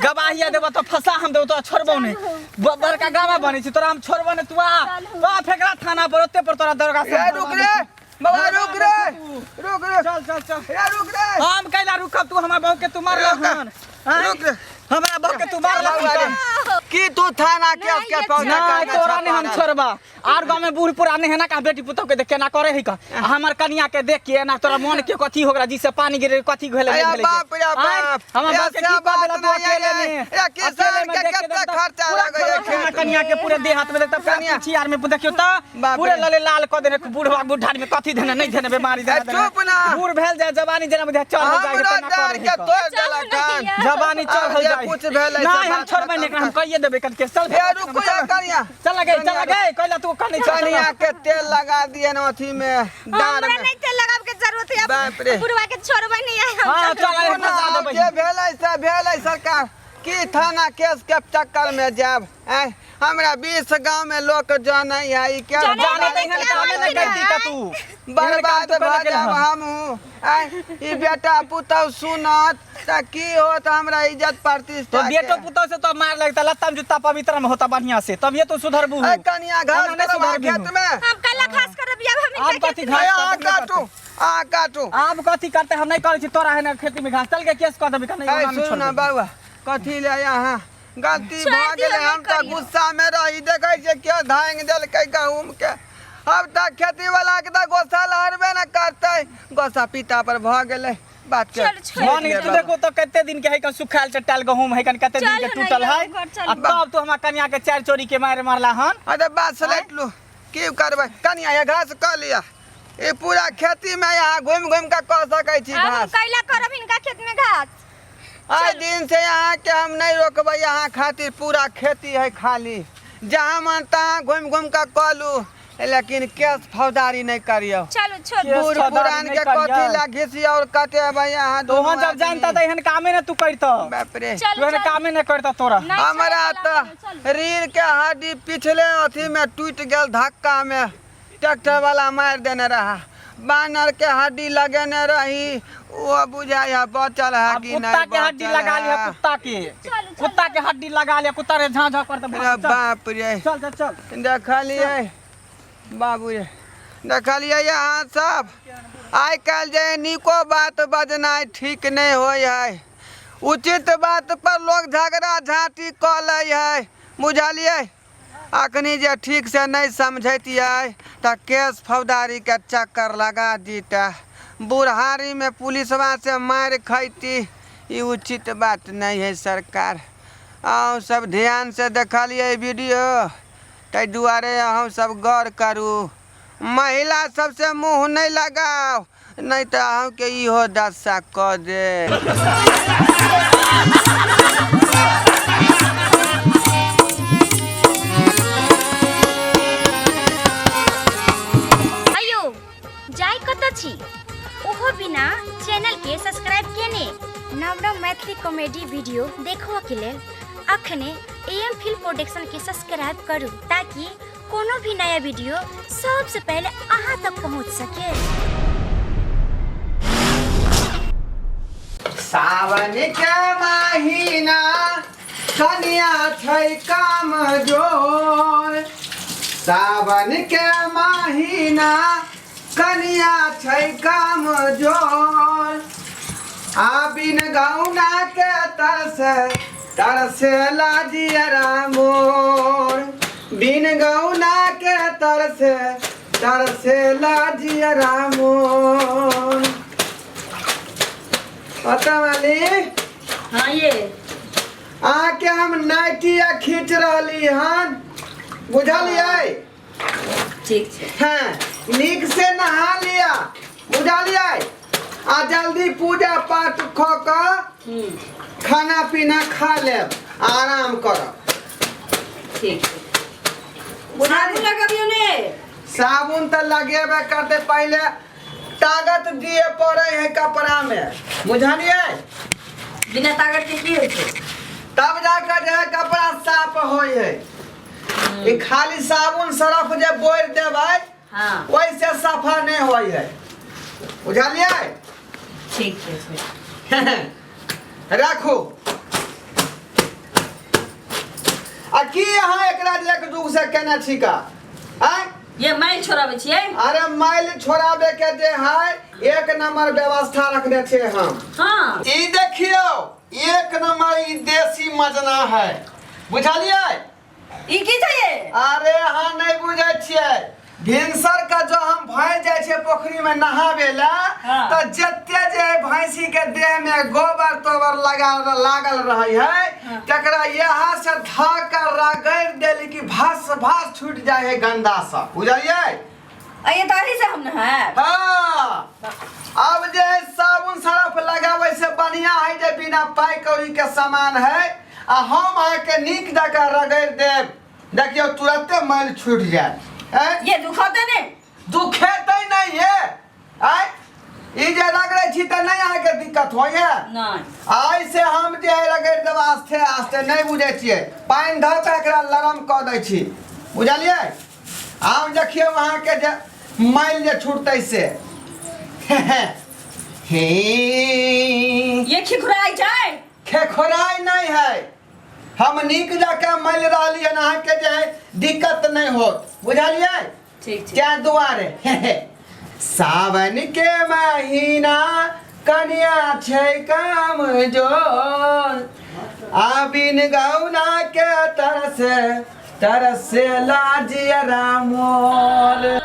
गवाही देबह तो फंसा हम देबो, तोरा छोड़बो नहीं। बड़का गामा बनै छी तोरा, हम छोड़बो नहीं। तू आ, तू आ फेकरा थाना पर, ओते पर तोरा दरोगा से ए रुक रे बाबा, रुक रे, रुक रे, चल चल चल। ए रुक रे। हम कैला रुकब? तू हमरा बहू के तू मारलक रुक। हन। आँय? रुक रे। हमरा बहू के तू मारलक बाबा रे। हन। की तू थाना केस के पौधा नहीं काटने तोरा नहीं हम छापा छोड़बा। आर गांव में बूढ़ पुराने है ना का बेटी पुतोह के देख के ना करे है का, आ हमर कनिया के देख के ना तोरा मन के कथी हो गला, जिसे पानी गिरे कथी भेले अरे नहीं भेले। बाप रे बाप। हमर ए बाप के से की कह बात देला तू नहीं अकेले है। में? ए किसान अकेले में के देख के कते देखता खर्चा पूरा लगै है खर्चा खेत में। कनिया के पूरे देह हाथ में देखता कनिया। पीछी आर में देखियो त बाप पूरे रे। लले लाल क देने, बूढ़वा बुढ़ारी में कथी देने नहीं देने, बीमारी देने ए चुप ना। बूढ़ भेल जाए जवानी जना बुझा चढ़ जाए हमरो तना डार करे के है का। तोड़ देलक हन। जवानी आब चढ़ल जे जाए कुछ भेलै से नहीं हम बात छोड़बै नहीं, खतम एकरा हम कहिए देबै कन के चल। ए रुकू या कनिया। चल गए, चल गए, कैला तू कने चल। कनिया के तेल लगा दिए न अथी में डार हमरा में। नहीं तेल लगाब के जरूरत है, बाप रे। अब बुढ़वा के छोड़बै नहीं है हम। हां चल, ना, फंसा आब देबै। जे भेलै से भेलै सरकार, की थाना केस के चक्कर में जायब? आँय, हमरा 20 गांव में लोग जानै है ई क्या जानै जाने है, तो एहन कामे नहीं करती का तू बर्बाद एहन काम तू भऽ केलक जायब हन। हमहूँ। आँय, ई बेटा पुतहु सुनत तऽ की होत हमरा इज्जत प्रतिष्ठा तो बेटो के? पुतोह से तो मार लगता, लत्ता में जूता पवित्र में होता बढ़िया से, तब ये तो सुधरबू। ऐ कनिया घास एना नहीं करब अहाँ सुधरबी। खेत में। हम कैला घास करब अब हम आब इनका कथी खेत घास ऐ अहाँ करबै? काटू, अहाँ काटू। आब कथी करते? हम नहीं करै छी तोरा है ना खेती में घास। चल के केस कऽ देबै कने। ऐ सुन ना बाबा, कथी ले अहाँ गलती छोड़ि भऽ दियौ, गेलै। नहि हम तऽ करियौ। गुस्सा में रही, देखै छियै केओ धांगि देलकै गहूम के। अब तऽ खेती वाला के तऽ गोस्सा लहरबे ने करतै, गोस्सा पिता पर भऽ गेलै बात के। चल, छोड़ि मन तू देखो तो कते दिन के है कन सुखायल चटायल गहूम है, कन कते दिन के चल ना टूटल यौ, है। घर चल। आ तब तू हमरा कनिया के चारि चोरी के मारि मारला हन। अरे बात सलटि लू, की करबै कनिया? ये घास कऽ लिअ, ई पूरा खेती में यहाँ घुमि घुमि कऽ कऽ सकै छी अब हम घास। कैला करब इनका खेत में घास? आइ दिन से यहाँ के हम नहीं रोकबै, यहाँ खातिर पूरा खेती है खाली, जहाँ मन तहाँ घुमि घुमि कऽ कऽ लू, लेकिन केस फौजदारी नहीं करियौ। चलू छोड़। केस बूढ़ फौजदारी पुरान नहि के करियौ। कथी ला घिसी और कटेबै यहाँ तो दुनू वहाँ जब आदमी? जानता तऽ एहन कामे ने तू करतऽ। बाप रे। चलू तू एहन चलू। कामे ने करतऽ तोरा। नहीं, हमरा चलू, तऽ चलू। रीढ़ के हड्डी पिछले अथी में टूटि गेल, धक्का में ट्रैक्टर वाला मारि देने रहा। बानर के हड्डी लगेने रही, ओ बुझाइ है बचल है अब कि कुत्ता नहीं के हड्डी बचल लगा लिया है। कुत्ता के, कुत्ता के हड्डी लगा लिया, कुत्ता रे झाँ झाँ करते। अरे बाप रे। चल चल चल। देखलियै बाबू रे, देखलियै अहाँ सब, आइ काल्हि जे नीको बात बजनाइ ठीक नहि होइ है। उचित बात पर लोग झगड़ा झाँटी कऽ लै है, बुझलियै? अखनी जे ठीकसँ नहि समझैतियै तऽ केस फौजदारीके चक्कर लगा दीतै, बुढ़ारीमे पुलिसवा से मारि खैती। ई उचित बात नहि है सरकार। अहूँ सब ध्यानसँ देखलियै वीडियो, ताहि दुआरे अहूँ सब गौर करू, महिला सबसँ मुँह नहि लगाउ, नहि तऽ अहूँके इहो दशा कऽ दे। अयो जाय कतऽ छी ओहो बिना चैनल के सब्सक्राइब केने? नव नव मैथिली कॉमेडी वीडियो देखबऽ के लेल अखने एम फिल्म प्रोडक्शन के सब्सक्राइब करू, ताकि कोनो भी नया वीडियो सबसे पहले अहाँ तक पहुँच सके। सावन के महीना कनिया छै कमजोर, सावन के महीना कनिया छै कमजोर, आ बिन गौना के तरसे तरसेला जियरा मोर, बिन गौना के तरसे तरसेला जियरा मोर। पता वाली। हाँ ये। अहाँके हम नाइटिया खींच रहली हन, बुझलियै? ठीक छै। हाँ, नीक से नहा लिया, बुझलियै? आ जल्दी पूजा पाठ कऽ कऽ खाना पीना खा लेब, आराम करब। ठीक छै। साबुन लगबियौ ने? साबुन तऽ लगेबे करते, पहिले ताकत दिए पड़े है कपड़ा में, बुझलियै? बिना ताकत के की होइ छै? तब जाकर जे है कपड़ा साफ होइ है। ई खाली साबुन सरफ जे बोर देबै हाँ ओहिसे सफा नहीं होइ है। बुझलियै? ठीक छै। राखू। आ की अहाँ एकरा एक जुग से केने छी का? आँय? ये माइल छोड़ाबै छियै। अरे माइल छोड़ाबे के जे है एक नंबर व्यवस्था रखने छियै हम। हाँ। ई देखियौ, एक नंबर ई देसी मजना है, बुझलियै? ई की छै ये? अरे अहाँ नहि बुझै छियै, भिनसर के जो हम भैंस जाइ छियै पोखरी में नहाबे ला, हाँ। तऽ जते जे भैंसी के देह में गोबर तोबर लगा लागल रहे है, तकरा यहाँ से धऽ के रगड़ि देली कि भस भस छूट जाइ है गंदा सब, बुझलियै? आ ये तऽ एही से हम नहायब। हाँ, अब जे साबुन सर्फ लगाबै से बढ़िया है जे बिना पाइ कौड़ी के सामान है, आ हम अहाँके नीक जकाँ रगड़ि देब, देखियौ तुरंते मैल छूट जायत। हैं? ये दुखौते ने? दुखेतै नहि ये। आँय, ई जे रगड़ै छी तऽ नहि अहाँके दिक्कत होइए? नहि। आइ से हम जे है रगड़ि देब आस्ते आस्ते, नहि बुझै छियै, पानि धऽ कऽ एकरा लरम कऽ दै छी, बुझलियै? आब देखियौ अहाँके जे मैल जे छूटतै से। हे। ये खिखुराइ छै? खेखोराइ नहि है, हम नीक जकाँ मलि रहली हन, अहाँके जे है दिक्कत नहि होत, बुझलियै? ठीक छै। तें दुआरे सावन के महीना कनिया छै काम जोर, आ बिन गौना के तरसे तरसे लाजियरा मोर।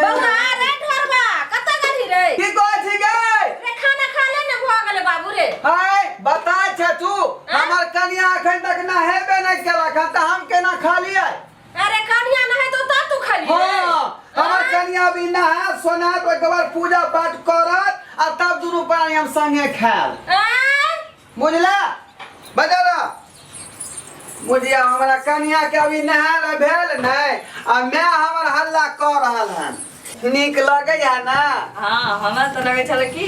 बौआ रे ढोरबा, कतऽ गेलही रे? की कहै छी गे? रे खाना खा ले ने, भऽ गेलै बाबू रे। हाय बता छै तू, हमर कनिया अखन तक नहेबे नहि केलक हन तऽ हम केना खा लियै? अरे कनिया नहेतौ तब तू खलियै। हाँ, हमर कनिया भी नहायत सोनायत, ओहिके बाद पूजा पाठ करत आ तब दुनू प्राणी हम संगे खायब। आँय? बुझला? बजल बुझिया, हमरा कनिया के अभी नहायल भेल नहि आ माय हमर हल्ला कऽ रहल हन। नीक लगैया ना? हाँ, हमरा तऽ लगै छल कि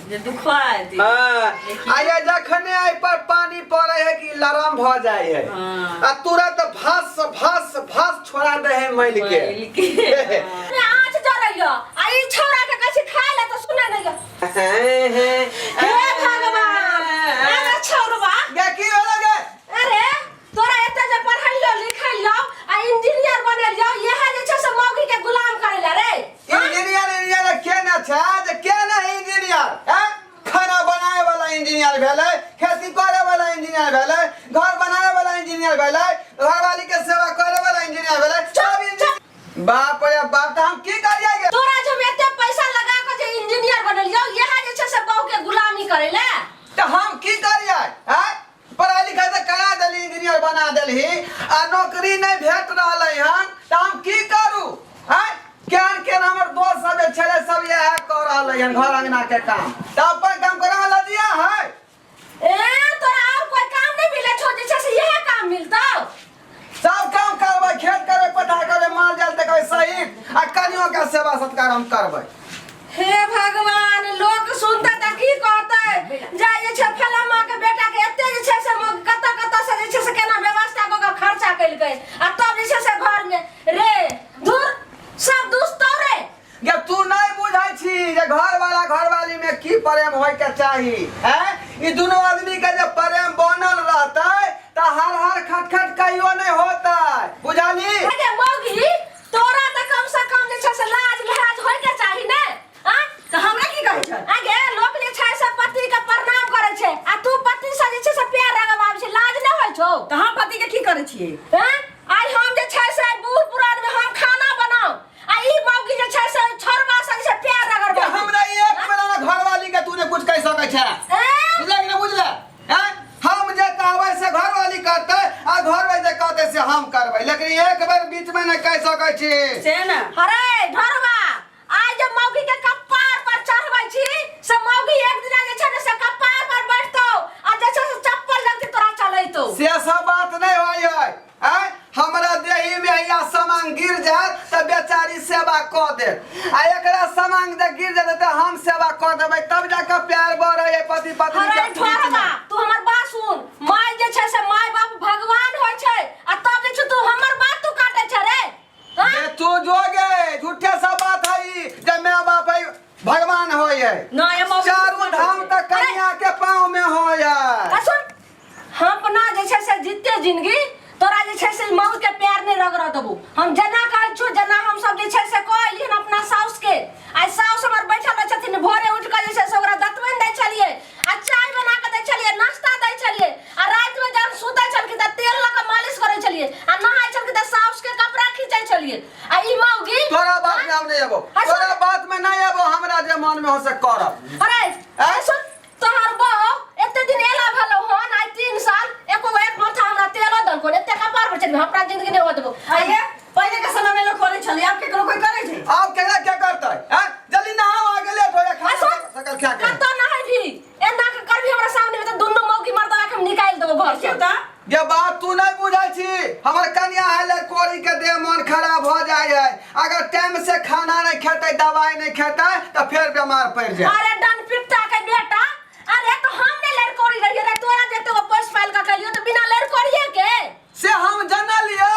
जे दुखवा दी। हाँ, आ ये जखने एहि पर पानी पड़े है कि लरम भऽ जाइ है। हाँ। आ तुरंत भस भस भस छोड़ा दे है मैल के। मैल के, हाँ। अरे आँच जरैया आ ई छौड़ा के कहै छी खाय ले तऽ सुनै नहि या। हे भगवान, अरे छौड़वा। गे की भेलै गे? अरे तोरा एते जे पढ़लियो लिखलियो आ इंजीनियर बनेलियो, इएह जे छै से मौगी के गुलाम करै ले रे। इंजीनियर इंजीनियर के ना छै जे के ना इंजीनियर हैं? खाना बनाए वाला इंजीनियर भेलै, खेती करे वाला इंजीनियर भेलै, घर बनाए वाला इंजीनियर भेलै, घरवाली के सेवा करे वाला इंजीनियर भेलै, सब इंजीनियर। बाप रे बाप, तऽ हम की करियै गे? तोरा जे हम एते पैसा लगा के जे इंजीनियर बनेलियो, इएह जे छै से बहू के गुलामी करै ले। तऽ हम की करियै हैं? पढ़ाई लिखाई तऽ करा देली, इंजीनियर बना देलही आ नौकरी नहि भेट रहलै हन तऽ हम की करू हैं? केहन केहन हमर दोस्त सब जे छलै सब इएह कऽ रहलै हन घर अंगना के काम, तऽ अपन काम करे वाला दिया है। ए तोरा और कोई काम नहीं मिले छो जे छै से इएह काम मिलतौ? सब काम करबै, खेत करबै, पथा करबै, माल जाल देखबै सही आ कनियो के सेवा सत्कार हम करबै। हे भगवान, लोक सुनतै तऽ की कहतै? जा जे छै फलामा के बेटा के एते जे छै से कतऽ कतऽ से जे छै से केना व्यवस्था कऽ के खर्चा केलकै आ तब जे छै से घर में रे धुर सब दुस्त रे। गे तू नहीं बुझै छी जे घर वाला घरवाली में की प्रेम होय के चाही हैं? ई दुनू आदमी के जे प्रेम बनल रहतै तऽ हर हर खटखट कहियो नहीं होतै, बुझली? अरे मौगी, तोरा तऽ कम से कम जे छै से लाज लिहाज होय के चाही ने। आ तऽ हमरा की कहै छै? आगे लोक जे छै से पति के प्रणाम करै छै आ तू पति से जे छै से प्यार रंगबाबै छै, लाज नहि होइ छौ? तऽ हम पति के की करै छियै? हैं? आइ हम जे छै से बूढ़ पुरान में हम खाना बनाउ आ ई मौगी जे छै से छोड़बा से जे छै प्यार रगड़बै छै। हमरा एक बेरा ना घरवाली के तू ने कुछ कह सकै छै। हैं? बुझले कि ना बुझले? हैं? हम जे कहबै से घरवाली करतै आ घरवाली जे कहतै से हम करबै, लेकिन एक बेर बीच में नहि कह सकै छी। से ना। अरे ढोरबा, आइ जे मौगी के कपार पर चढ़बै छी से मौगी एक दिना जे छै ने से कपार पर बैठतौ आ जे छै से चप्पल लगतै तोरा चलैतौ। से सब बात नहीं होय है। आँय? हमरा देही में या सामान गिर जाए तऽ बेचारी सेवा कऽ देत आ एकरा सामान जे गिर जेतै तऽ हम सेवा कऽ देबै, तब जाकऽ प्यार बढ़ै है पति पत्नी अरे के बीच में। ढोरबा, तू हमर बात सुन। जे छै से जीते जिंदगी तोरा जे छै से मौज के प्यार नहि रगड़ देबो। हम जेना कहै छौ जेना हम सब जे छै से कह एलियन अपना साउस के। आइ साउस हमर बैठल रहै छथिन, भोरे उठि कऽ जे छै से ओकरा दतमनि दै छलियै आ चाय बना कऽ दै छलियै, नाश्ता दै छलियै आ रातिमे जहन सुतै छलखिन तऽ तेल लऽ कऽ मालिश करै छलियै आ नहाय छलखिन तऽ साउस के कपड़ा खींचै छलियै आ ई मौगी तोरा बात में हम नहीं अबो, तोरा बात में नहीं अबो, हमरा जे मन में हो से करब। अरे अरे सुन, तोहर बहू एते दिन एला भेलौ हन, आइ 3 साल एको गो एक माथा हमरा तेलो देलको, एते कपार पर चढ़ि अपना जिंदगी नहि हो देबो। आइए पहिले के समय में लोग करै छलै, आब केकरो कोई करै छै? आब केकरा क्या करतै? हैं, जल्दी नहाओ, आ गेले हो खाना सुन, सकल खा के। कतौ नहेबही एना के करबी हमरा सामने में तऽ दुनू मौगी मर्दवा के हम निकालि देबो घर से। त ये बात तू नहीं बुझै छी, हमर कन्या है लड़कोरी के देह मन खराब हो जाए है, अगर टाइम से खाना नहीं खेतै दवाई नहीं खेतै तो फिर बीमार पड़ जाए। अरे डन पिट्टा के बेटा, अरे तो हम नहीं लड़कोरी रहिए रे, तोरा जेते वो पोस्ट फाइल का कहियो तो बिना लड़कोरिए के से हम जनलियो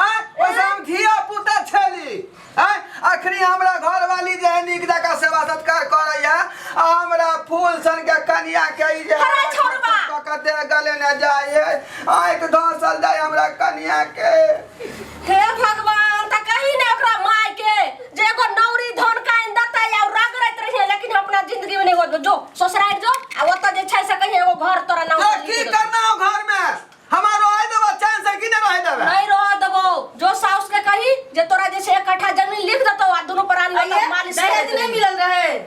आय, ओइसे हम धिया पुता छली आय। अखनी हमरा घर वाली जे है नीक जकाँ सेवा सत्कार करैया, आ हमरा फूल सन के कनिया के ई जे अरे छोड़बा। कऽ के देह गले ने जाय है, आँखि धसल जाय हमरा कनिया के। हे भगवान, त कही ने ओकरा माय के जे एगो नौरी धन काइन देतै आ रगड़ैत रहिए, लेकिन हम अपना जिंदगी में नहीं हो जो ससुराल जो आ ओतऽ जे छै से कहीं एगो घर तोरा नाम तो पर की लिख देतौ। करना हो घर में? हमारो आइ देबा चैन से की नहीं रहे देबे? नहीं रह देबो, जो साउस के कही जे तोरा जे छै एक कट्ठा जमीन लिख देतौ आ दुनू प्राणी ओतऽ आइए, मालिश दहेज करैत नहीं रही। मिलल रहे।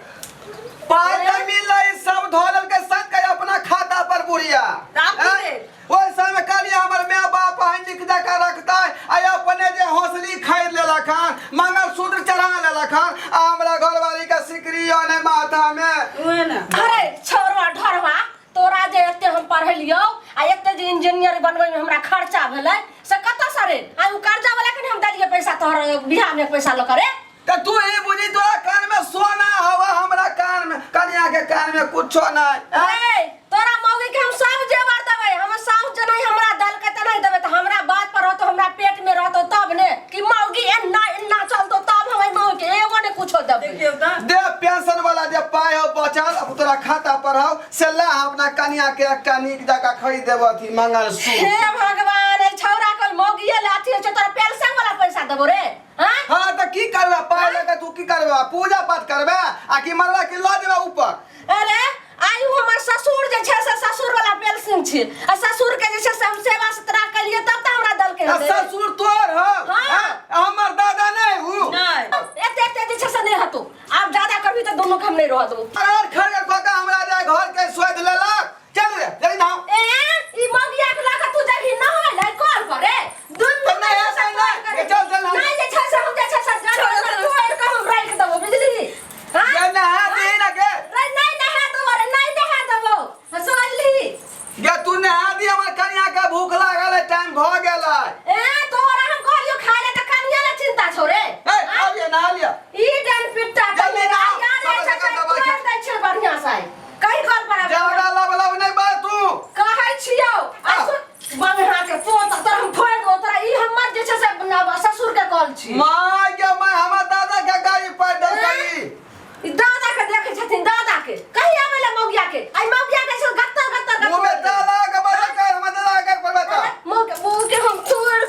पाइ नहीं मिललै, सब धो लेलकै संग के अपना खाता पर बुढ़िया। राम की हैं? रे? ओहि समय कहलियै हमर माय बाप है नीक जकाँ रखतै, आ अपने जे हौसली खरीद लेलक हन, मंगलसूत्र चढ़ा लेलक हन, आ हमरा घरवाली के सिकरियो नहि माथा में। उहे ना। अरे छोड़वा ढोरवा, तोरा जे एते हम पढ़ेलियौ आ एते जे इंजीनियर बनबै में हमरा खर्चा भेलै से कतऽ से रे? आ उ कर्जा वाला के ने हम देलियै पैसा तोहर बियाह में पैसा लऽ कऽ रे। त तू ही बुझी तोरा कान में सोना हवा, हमरा कान में कनिया के कान में कुछो नहीं। ए तोरा मौगी के हम सब जेवर देबै, हमर साउस जे नहीं हमरा देलकै त नहीं देबै, त हमरा बात पर रहतो, हमरा पेट में रहतो तब ने कि मौगी एना एना चलतो तब हम एहि मौगी के एगो ने कुछो देबै। देखियौ त दे पेंशन वाला जे पाइ हो बचल अब तोरा खाता पर हो से ला अपना कनिया के एकटा नीक जकाँ खरीद देबो अथी मंगलसूत्र। हे भगवान, ए छौरा के मौगिए ले अथी होइ छै, तोरा पेंशन वाला पैसा देबो रे? हाँ? हाँ त की करबे पाइ लऽ के तू की करबे? पूजा पाठ करबे आ कि मरबा के लऽ जेबे ऊपर? अरे आइ उ हमर ससुर जे छै से ससुर वाला पेंशन छै आ ससुर के जे छै से हम सेवा सतरा केलियै तब तऽ हमरा देलकै आ हन। ससुर तोर हो? हाँ। हाँ? हमर दादा नहीं हु? नहीं। एते एते जे छै से नहि हेतौ, आब ज्यादा करबी तऽ दुनू के हम नहि रहऽ देबौ। अरे खड़ खड़ कऽ हमरा जे घर के सोधि लेलक। चल रे जल्दी नहाओ। ए ई मगिया के लऽ कऽ तू जल्दी नहाय ले कल पर रे। दुनू तो नहीं, ऐसा नहीं। चल, चल, नहा। नहीं जे छै से हम जे छै से जड़ तोड़ि कऽ हम राखि देबौ, बुझली? हाँ? ये नहा दी ना के। रे नहीं नहा देबो रे, नहीं नहा देबो, समझली? ये तू नहा दी, हमर कनिया के भूख लागल है, टाइम भ गेल है। ए तोरा हम कहलियो खाय ले तऽ कनिया ले चिंता छौ रे। ए आब ये नहा लिया। ई डन पिट्टा जल्दी नहाओ, यार सब ऐसा जगह दबाई तोड़ खा। दै छै बढ़िया से। कही कल पर आबै। ज्यादा लब लब नहीं बात तू। कहै छियौ आ सुन बंगहा के पोत तोरा हम फोड़ि देबौ, तोरा ई हमर जे छै से ससुर के कल छी। माय के my, हमर दादा के गाड़ी पर देलकै। ई दादा के देखै छथिन, दादा के कही आबै ले मौगिया के, आई मौगिया के छै गत्तर गत्तर मुंह में ताला के बता के हमर दादा के पर बता। मुंह के हम तोड़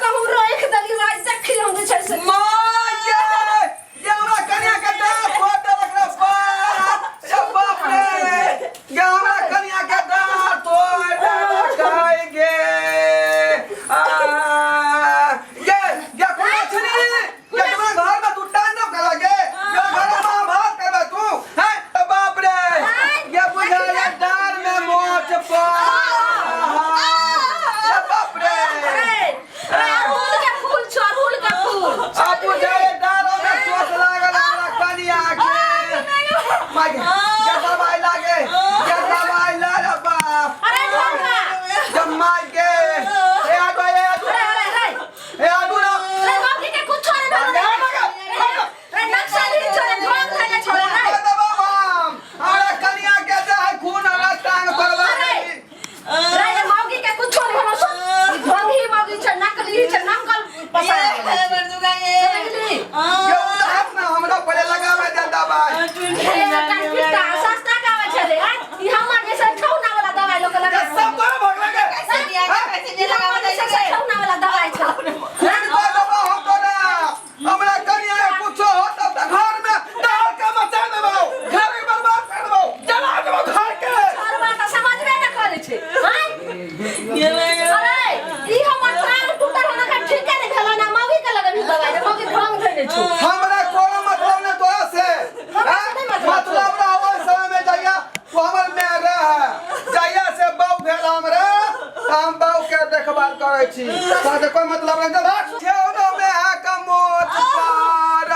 हम बाबू के देखभाल करै छी तोरा से कोई मतलब नहीं चल भाग ठेहुनो में है का मोच पड़ल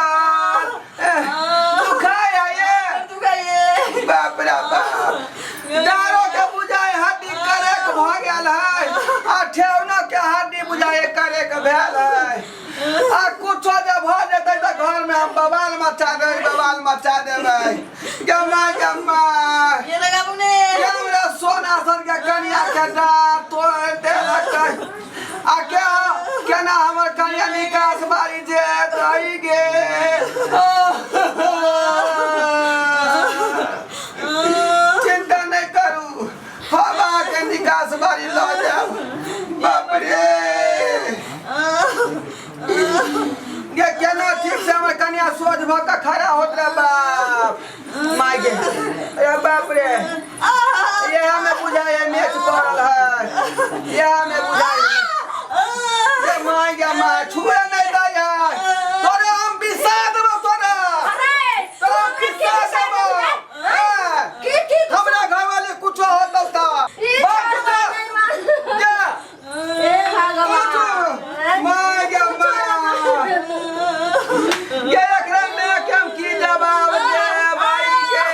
एह, दुखाय है ये दुखाइए बाप रे बाप डारो के बुझाए हड्डी करेक भ गेल है आ ठेहुनो के हड्डी बुझाए करेक भेल है आ कुछो जे भ जेतै तऽ घर में हम बवाल मचा देबै बवाल मचा देबै गम्मा गम्मा ये लगाबू ने हमरा सोना सन के कनिया के डार तोड़ देलक आ के केना हमर कनिया निकास बारी जे दही गे चिंता नहीं करू हम अहाँके निकास बारी लऽ जायब बाप रे गे केना ठीक से हमर कनिया सोझ भऽ कऽ खड़ा होत रे बाप माय गे अरे बाप रे यह में बुझाए मेच पड़ल है यह में बुझाए ये my गे my छुए नहीं दै है तोरे हम बिसा देबो तोरा अरे तोरा हम बिसा देबो हाँ। की की हमरा घर वाले कुछो होतौ त ई बाप रे जा ए भगवान my गे my गे एकरा में के हम की जवाब देबै गे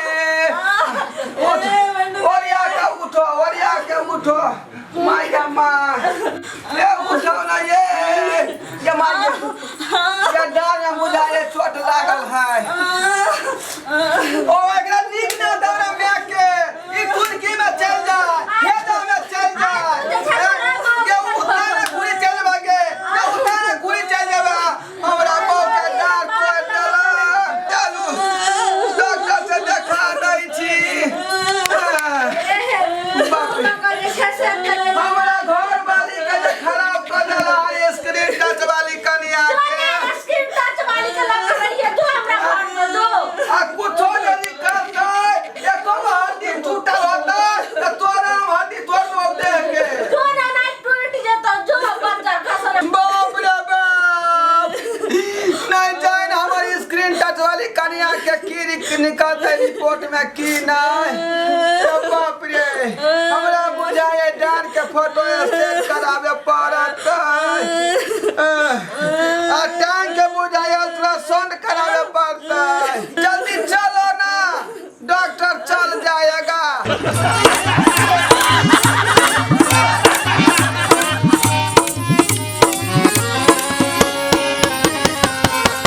उठ ओरिया के उठो ओरिया के उठो my गे my ले उठो ना ये ये my गे ये डार में बुझाए चोट लागल है ओ एकरा नीक ना दौरा में के ई कुर्की में चल जा हेदा में चल जा ये उतारे कुरी चल भागे ये उतारे कुरी चल जाबा हमरा बहू के डार तोड़ देला चलू डॉक्टर से देखा दै छी बाप रे। हमरा घर वाली के जे खराब कर देला स्क्रीन टच वाली कनिया के स्क्रीन टच वाली के लग रही है दो हमरा घर में दो आ कुछो जे निकलतै एको गो हड्डी टूटल होतै तऽ तोरा हम हड्डी तोड़ देबौ देह के जो ना ना टूट जेतो जो बच्चा खसर बाप रे बाप नहीं जान हमर स्क्रीन टच वाली कनिया के की निकलतै रिपोर्ट में की नहीं ओ बाप रे हमरा बुझाए डार के फोटो स्टेट कराबे पड़त आ टांग के बुझाए अल्ट्रासाउंड कराबे पड़तै जल्दी चलो ना डॉक्टर चल जाएगा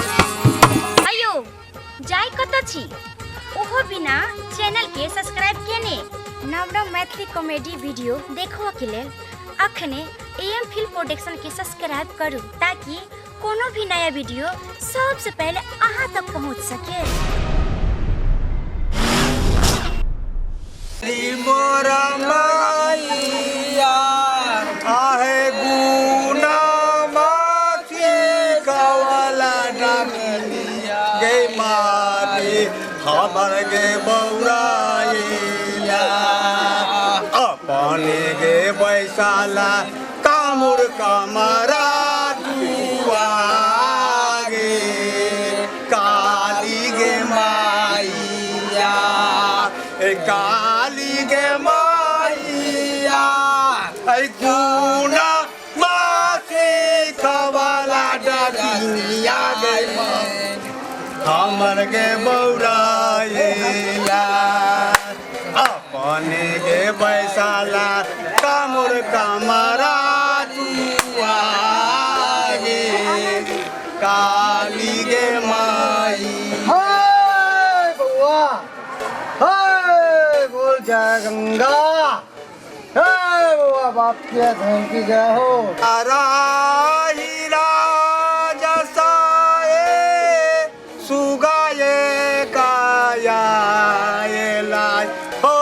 अयो जाय कतऽ छी ओहो बिना चैनल के सब्सक्राइब केने नव नव मैथिली कॉमेडी वीडियो देखबऽ के लेल अखने ए एम फिल्म प्रोडक्शन के सब्सक्राइब करू ताकि कोनो भी नया वीडियो सबसे पहले अहाँ तक पहुँच सके। मोरा माइया आहे गुना माथी कवला डाकनिया गे माटी हमर गे बौराइया अपने गे बैसाला कामुर कमरा दुआ गे काली गे माइया ए काली गे माइया ऐ गुना माथे खवाला डरिया गे हमर गे बौराइला अपने गे बैसाला कामुर कमरा जुआ गे काली गे माई हाय बउआ हाय बोल जय गंगा हाय बउआ बाप की धन की जय हो हीरा जसाए सुगाए काया लाय हो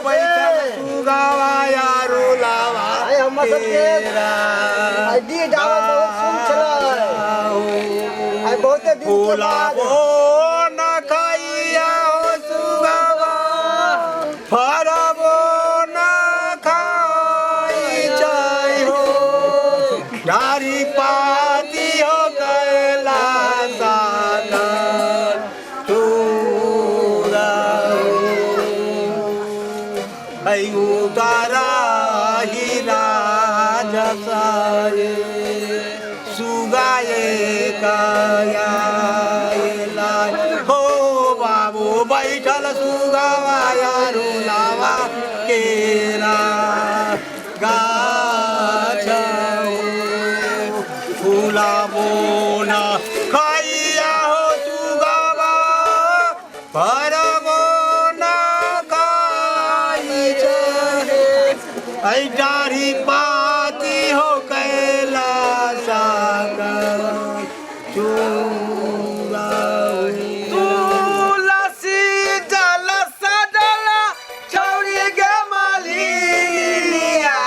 बैठल सुगावाया रुलावा आइ हमर सबके आइडी डावल बहुत सुन छलै आइ बहुते दिन के बाद फूलाबो न खाइया हो सुगावा फरबो न खाइ छै हो डारी पाती हो कैला साना तूरा हो उतारा हीरा साये सुगाए काया हो बाबू बैठल सुगवाया रुलावा केरा गाछ हो फूला बोना खाइया हो सुगवा फरबो ना खाइ छै ऐ डाढ़ी पाती हो कैला सागर चूड़ा तुलसी जल सजल छौरी गे मालिनिया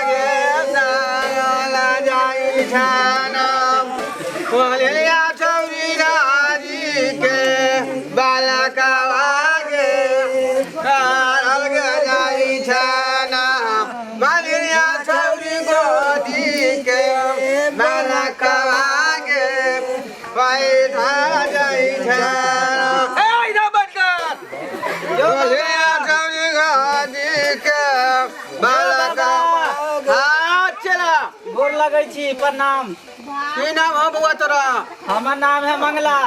गे सागल जाइ छानम मालिनिया छौरी राजी के बालकवा गे सागल गे जाइ छानम मालिनिया छौरी गोदी के बालकवा गे पैठा जाइ छानम ए इधर बैठ कर गोर लगै छी, प्रणाम। की नाम है बउआ तोरा? हमर नाम है मंगला।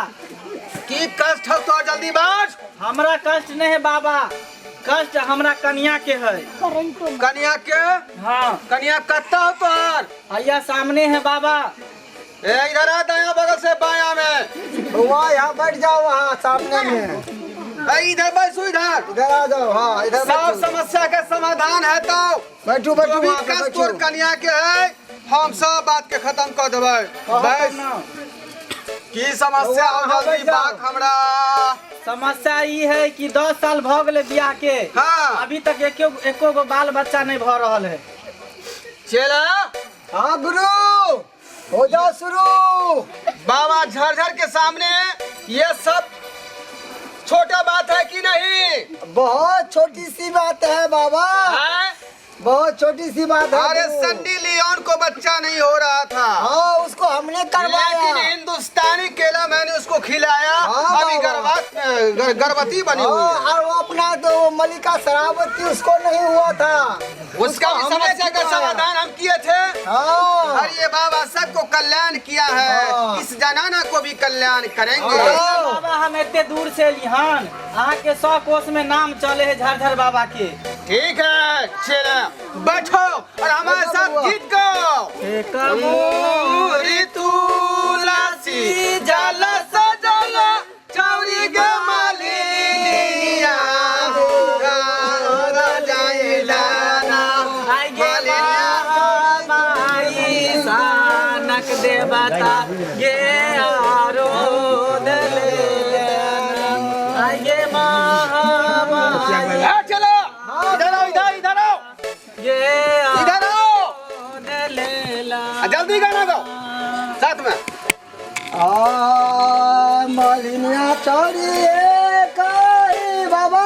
की कष्ट हौ तोरा, जल्दी बाज। हमरा कष्ट नहीं है बाबा, कष्ट हमरा कनिया के है। कनिया के? हाँ। कनिया कत्ता हो तोहर? भैया सामने है बाबा। ए इधर आ, दाया बगल से बाया में। वहाँ यहाँ बैठ जाओ, वहाँ सामने में। ए इधर बैसू, इधर इधर आ जाओ। हाँ इधर सब बैठो। समस्या के समाधान है तो बैठू बैठू, जो भी वहाँ पे कष्ट बैठू। तोर कनिया के है हम सब बात के खत्म कर देबै। बैस, की समस्या हो, वहाँ जल्दी बैठ जाओ। बात हमरा। समस्या ई है कि 10 साल भ गेलै बियाह के। हाँ। अभी तक एको एको गो बाल बच्चा नहीं भ रहल है। चेला। हाँ गुरु, हो जाओ शुरू। बाबा झरझर के सामने ये सब छोटा बात है कि नहीं? बहुत छोटी सी बात है बाबा। हाँ? बहुत छोटी सी बात है। अरे गुरु। सन्नी लियोन को बच्चा नहीं हो रहा था। हाँ उसको हमने करवाया। लेकिन हिंदुस्तानी केला मैंने उसको खिलाया। हाँ, अभी बाबा। गर्भवती बनी हुई हाँ, है। और वो अपना तो वो मलिका शरावती उसको नहीं हुआ था, उसका भी हमने समस्या का खिलाया। समाधान हम किए थे। हाँ। और ये बाबा सबको कल्याण किया है। हाँ। इस जनाना को भी कल्याण करेंगे। हाँ। बाबा हम एते दूर से एलिहन, अहाँ के 100 कोस में नाम चले है झरझर बाबा के। ठीक है चलो बैठो और हमारे बैठो साथ बुआ। गीत गाओ। मोरी तुलसी जल सजल चौरी गे मालिनिया जाई लाना आइ गे माई सानक देवता गे आरो दले आइ गे महामाई। ए, चलो इधर आओ, इधर इधर आओ, गे इधर आओ, लेला। जल्दी गाना गाओ साथ में। आ मालिनिया चौरी बाबा।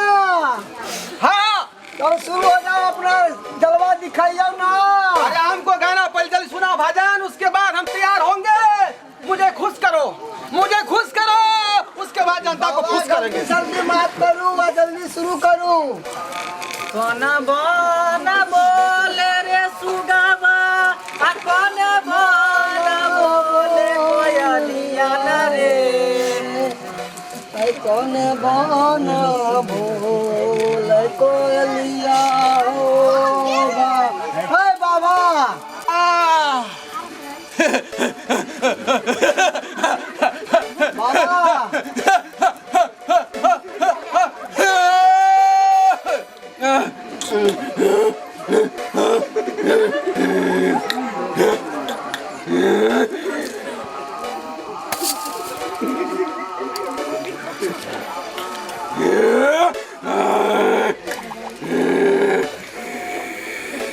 हाँ तो शुरू हो जाओ, अपना जलवा दिखाई जाओ ना। अरे हमको गाना पहले जल्दी सुनाओ भाजान, उसके बाद हम तैयार होंगे। मुझे खुश करो, मुझे खुश करो, उसके बाद जनता को खुश करेंगे। जल्दी माफ करू व जल्दी शुरू करू। कोन बन बोले रे सुगावा आ कोन बन बोले कोयलिया न रे। ऐ कौन बन भोल कोयलिया हो बा। हे बाबा। बाबा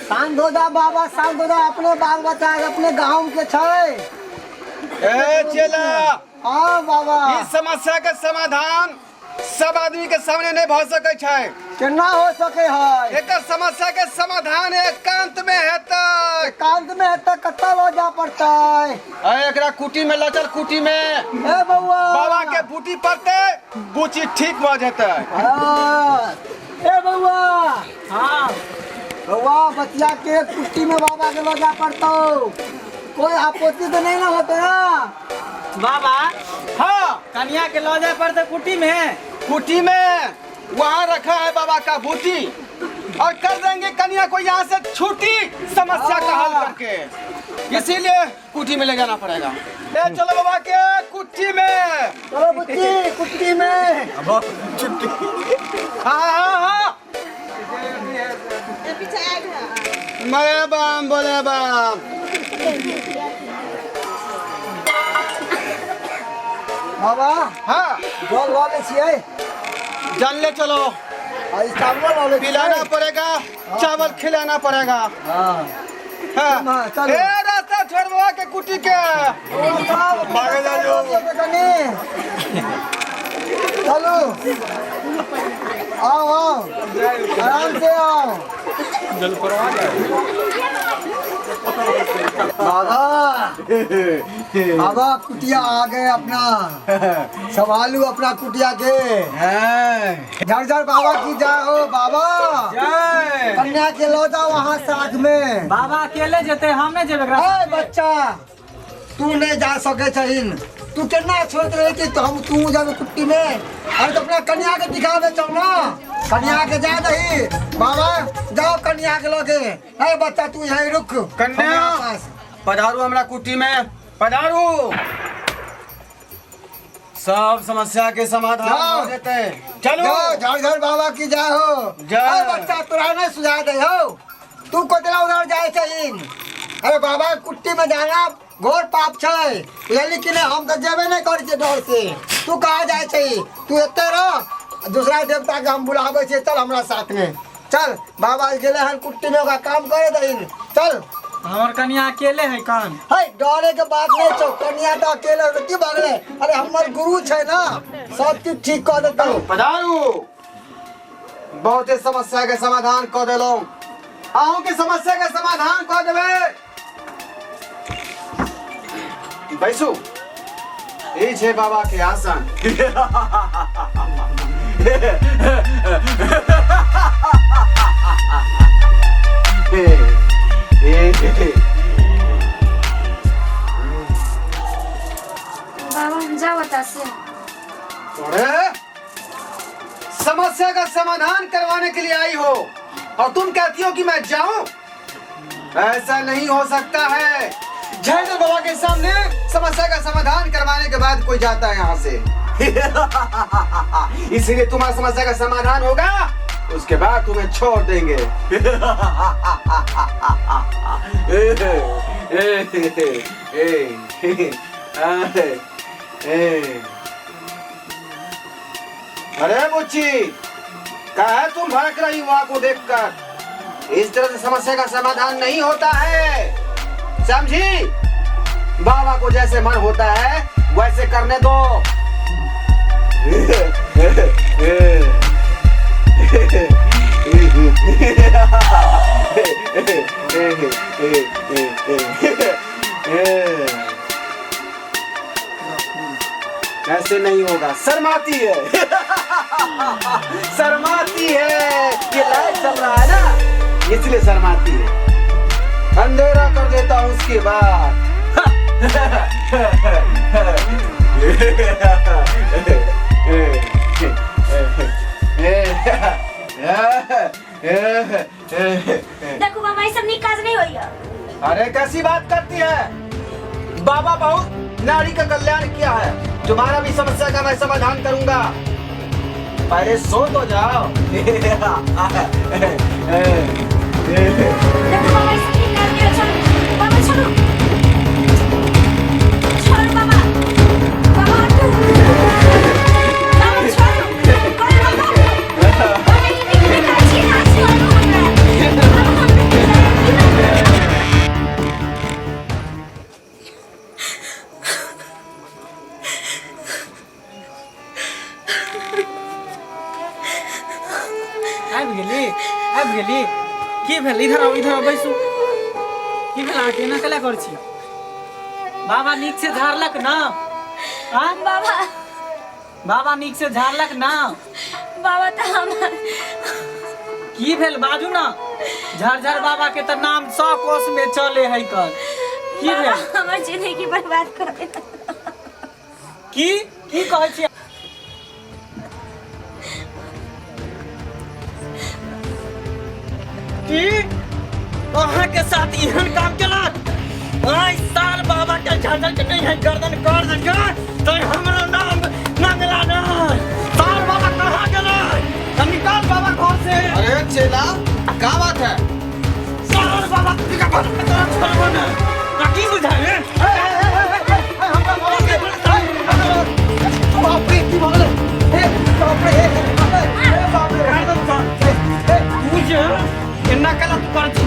शांत हो जा बाबा, शांत हो जा। अपने बाल बच्चा अपने गांव के छै। ए चेला। हाँ बाबा। इस समस्या के समाधान सब आदमी के सामने नहीं भ सकै छै। केना हो सके है? एकर समस्या के समाधान एकांत में हेतै। एकांत में हेतै, कतऽ लऽ जा पड़तै? ए एकरा कुटी में लऽ चल, कुटी में। ए बौआ। बाबा के बूटी पड़तै, बूची ठीक भऽ जेतै। हाँ। ए बौआ। हाँ। बौआ बचिया के कुट्टी में बाबा के लऽ जाय पड़तौ। कोई आपत्ति तो नहीं ना होते ना? बाबा। हाँ। कनिया के लऽ जाय पड़तै कुटी में। कुटी में वहाँ रखा है बाबा का बूटी और कर देंगे कन्या को यहाँ से छुट्टी समस्या का हल करके, इसीलिए कुटी में ले जाना पड़ेगा। ले चलो बाबा के कुटी में। चलो बुच्ची कुट्टी में। हाँ हाँ हाँ। मरे बाम बोले बाम। बाबा। हाँ। जल लऽ लै छियै। जल ले चलो। आ ई चावलो लऽ लै छियै। पिलाना पड़ेगा, चावल खिलाना पड़ेगा। हाँ। हाँ। हाँ, चलो। ए रास्ता छोड़ बाबा के कुटी के। भागे जा कनी। चलू आओ आओ आराम से आओ। बाबा बाबा कुटिया आ गए अपना। संभालू अपना कुटिया के। झर झर बाबा की जय हो बाबा। जय। कन्या के लो जाओ वहाँ साथ में। बाबा अकेले जेतै, हम नहि जेबै एकरा ए साथे। बच्चा तू नहीं जा सके छहिन। तू केना छोड़ रहे कि तो हम तू जाबे कुट्टी में? अरे तो अपना कन्या के दिखावे चल ना। कन्या के जा दही बाबा, जाओ कन्या के लगे। ए बच्चा तू यहीं रुक। कन्या। हमरा पास। पधारू हमरा कुटी में पधारू। सब समस्या के समाधान जाओ। हो जेतै। चलो। जाओ झर झर बाबा की जय हो। जय। ए बच्चा तोरा नहीं सुझा दे हो। तू कोतला उधर जाए छहिन? अरे बाबा कुट्टी में जाना घोर पाप छै, बुझली कि नहीं? हम तो जेबे नहीं करै छियै डर से। तू कहाँ जाए छही? तू एते रह, दूसरा देवता के हम बुलाबै छियै, चल हमरा साथ में चल। बाबा गेले हन कुट्टी में, ओकरा काम करे दहीन, चल। हमर कनिया अकेले है कान। है डरे के बात नहीं छौ, कनिया तो अकेले हो, की भगले? अरे हमर गुरु छै ना, सब चीज ठीक कऽ देतौ। पधारू। बहुते समस्या के समाधान कऽ देलहुँ, अहूँ के समस्या के समाधान कऽ देबै। बैसू, ई छै बाबा के आसन। बाबा हम जाओ से। अरे समस्या का समाधान करवाने के लिए आई हो और तुम कहती हो कि मैं जाऊं? ऐसा नहीं हो सकता है। झरझर बाबा के सामने समस्या का समाधान करवाने के बाद कोई जाता है यहाँ से। इसीलिए तुम्हारा समस्या का समाधान होगा, उसके बाद तुम्हें छोड़ देंगे। अरे बुच्ची, कहा तुम भड़क रही वहां को देखकर? इस तरह से समस्या का समाधान नहीं होता है, समझी? बाबा को जैसे मन होता है वैसे करने दो। ऐसे नहीं होगा। शर्माती है, शर्माती है। ये लाइट चल रहा है ना, इसलिए शर्माती है। अंधेरा कर देता हूँ उसके बाद। देखू बाबा, ई सब नीक काज नहीं होइया। अरे कैसी बात करती है? बाबा बहुत नारी का कल्याण किया है, तुम्हारा भी समस्या का मैं समाधान करूंगा। पहले सो तो जाओ। देखू बाबा, ई सब नीक काज नहीं होइया। छोड़ू बाबा, छोड़ू छोड़ू बाबा, बाबा हटू बाबा, छोड़ू करे बाबा। बाबा ई नीक नहि काज छी ना, छोड़ू हमरा। बाबा, हम नहि जायब। आबि गेली, आबि गेली। की भेल? इधर आउ, इधर आउ, बैसू। की भेल अहाँके? एना कला करै छी? बाबा नीक से झाड़लक ना? हाँ बाबा, बाबा नीक से झाड़लक ना? बाबा तऽ हमर की भेल बाजू ना? झरझर बाबा के त नाम 100 कोस में चले है कर। की भेल? हमर जिंदगी बर्बाद कर देलक। की की कहै छी? की अहाँ के साथ एहन काम केलक? आइ साल बाबा के झरझर के नहीं है गर्दन कर देलकै तो हमरो नाम नंगला नहीं। साल बाबा कहाँ गेलै? तो निकाल बाबा घर से। अरे चेला का बात है? साल बाबा के तोरा छोड़बो ना। ना की बुझाय रे? बाप रे की भऽ गेलै? हे बाप रे, हे बाप रे। गर्दन कर। तू जे एना केला तू कर छी।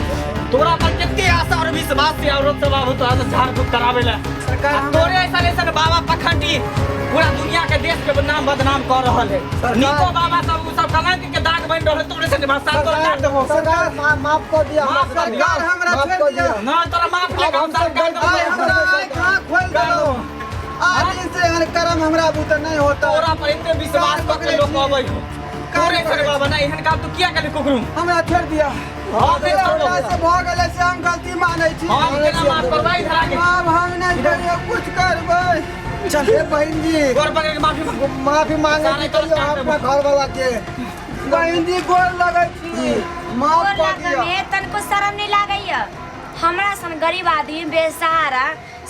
तोरा पर कते आशा और विश्वास से औरत सब आबो तोरा से झाड़ फूक करावे ला। सरकार आ तोरे ऐसा ऐसा बाबा पखंडी पूरा दुनिया के देश के नाम बदनाम कर रहल है। निको बाबा सब उ सब कलंक के दाग बन रहल है, तोरे से भाषा तोरा काट देबो। सरकार माफ कर दिया। माफ कर दिया। सरकार हमरा माफ छोड़ कर दिया। दिया। ना तोरा माफ ले अब हम हम सब सरकार गलती आइ हमरा आँखि आँख खोलि देलहुँ। आज दिन से एहन कर्म हमरा बुते नहीं होता। तोरा पर एते विश्वास कऽ के लोक अबै हो। तोरे से बाबा ना एहन काम तू किया केली कुकरू? हमरा छोड़ दिया। हम नहीं छोड़बो। हमरा से भऽ गेलै से हम गलती मानै छी। हम केना माफ करबै इधर आके? आब हम नहीं करियो कुछ करबै। चल हे बहन जी, गोर पकड़ के माफी मांग। माफी मांगे सारे कहियो तोरा काट अपना घर वाला के। बहन जी गोर लगै छी, माफ गोर कऽ दिअ। लागमे तनको शरम नहीं लागैया। हमरा सन गरीब आदमी बेसहारा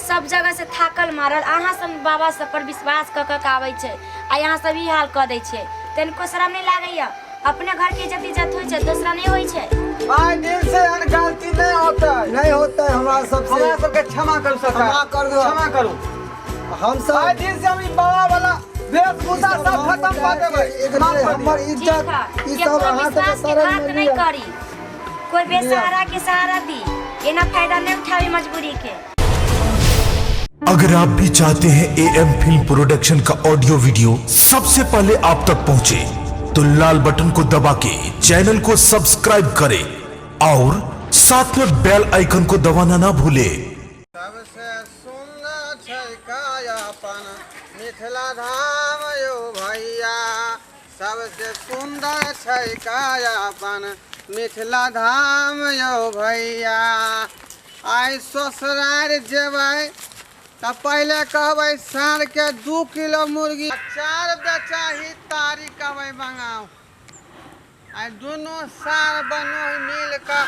सब जगह से थाकल मारल अहाँ सन बाबा सब पर विश्वास कऽ कऽ के आबै छै आ यहाँ सब ई हाल कऽ दै छियै। तनको शरम नहीं लागैया। अपने घर के इज्जत इज्जत होइ छै, दोसरा नहीं होइ छै। आइ दिन से एहन गलती नहीं होतै। नहीं होता है हमरा सबसे। हमरा सबके क्षमा करू सरकार। क्षमा कर दो। क्षमा करू। हम सब आइ दिन से हम ई बाबा वाला वेशभूषा सब खत्म कऽ देबै। माफ कर हमर दिअ। इज्जत ठीक है, ई सब केकरो अहाँ सबके विश्वास के शरण घात में नहीं लिअ। करी। कोई बेसहारा के सहारा दी, एना फायदा नहीं उठावी मजबूरी के। अगर आप भी चाहते हैं AM film production का ऑडियो वीडियो सबसे पहले आप तक पहुंचे, तो लाल बटन को दबा के चैनल को सब्सक्राइब करें और साथ में बेल आइकन को दबाना ना भूलें। सबसे सुंदर छै कायापन मिथिला धाम यो भैया। सबसे सुंदर छै कायापन मिथिला धाम यो भैया। आइ ससुरार जेबै तऽ पहिले कहबै साँढ़ के 2 किलो मुर्गी 4 बेचाही तारी कहबै मंगाउ। आइ दुनू साँढ़ बनू मिल कऽ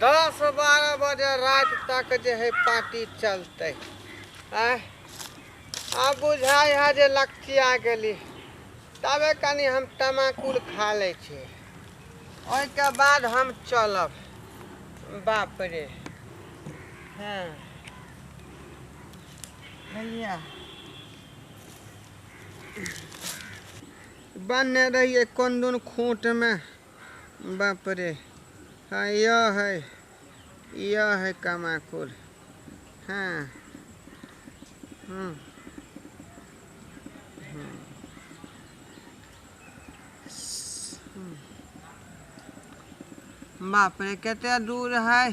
10-12 बजे राति तक जे है पार्टी चलतै। आँय आब बुझाइ है जे लक्षिया गेली तबे कनि हम तमाकुल खा लै छी, ओहिके बाद हम चलब। बाप रे हाँ भैया बनने रहिए कोन दुन खूंट में। बाप रे हाँ यह है, यह है तमाकुल। हाँ बाप रे कते दूर है।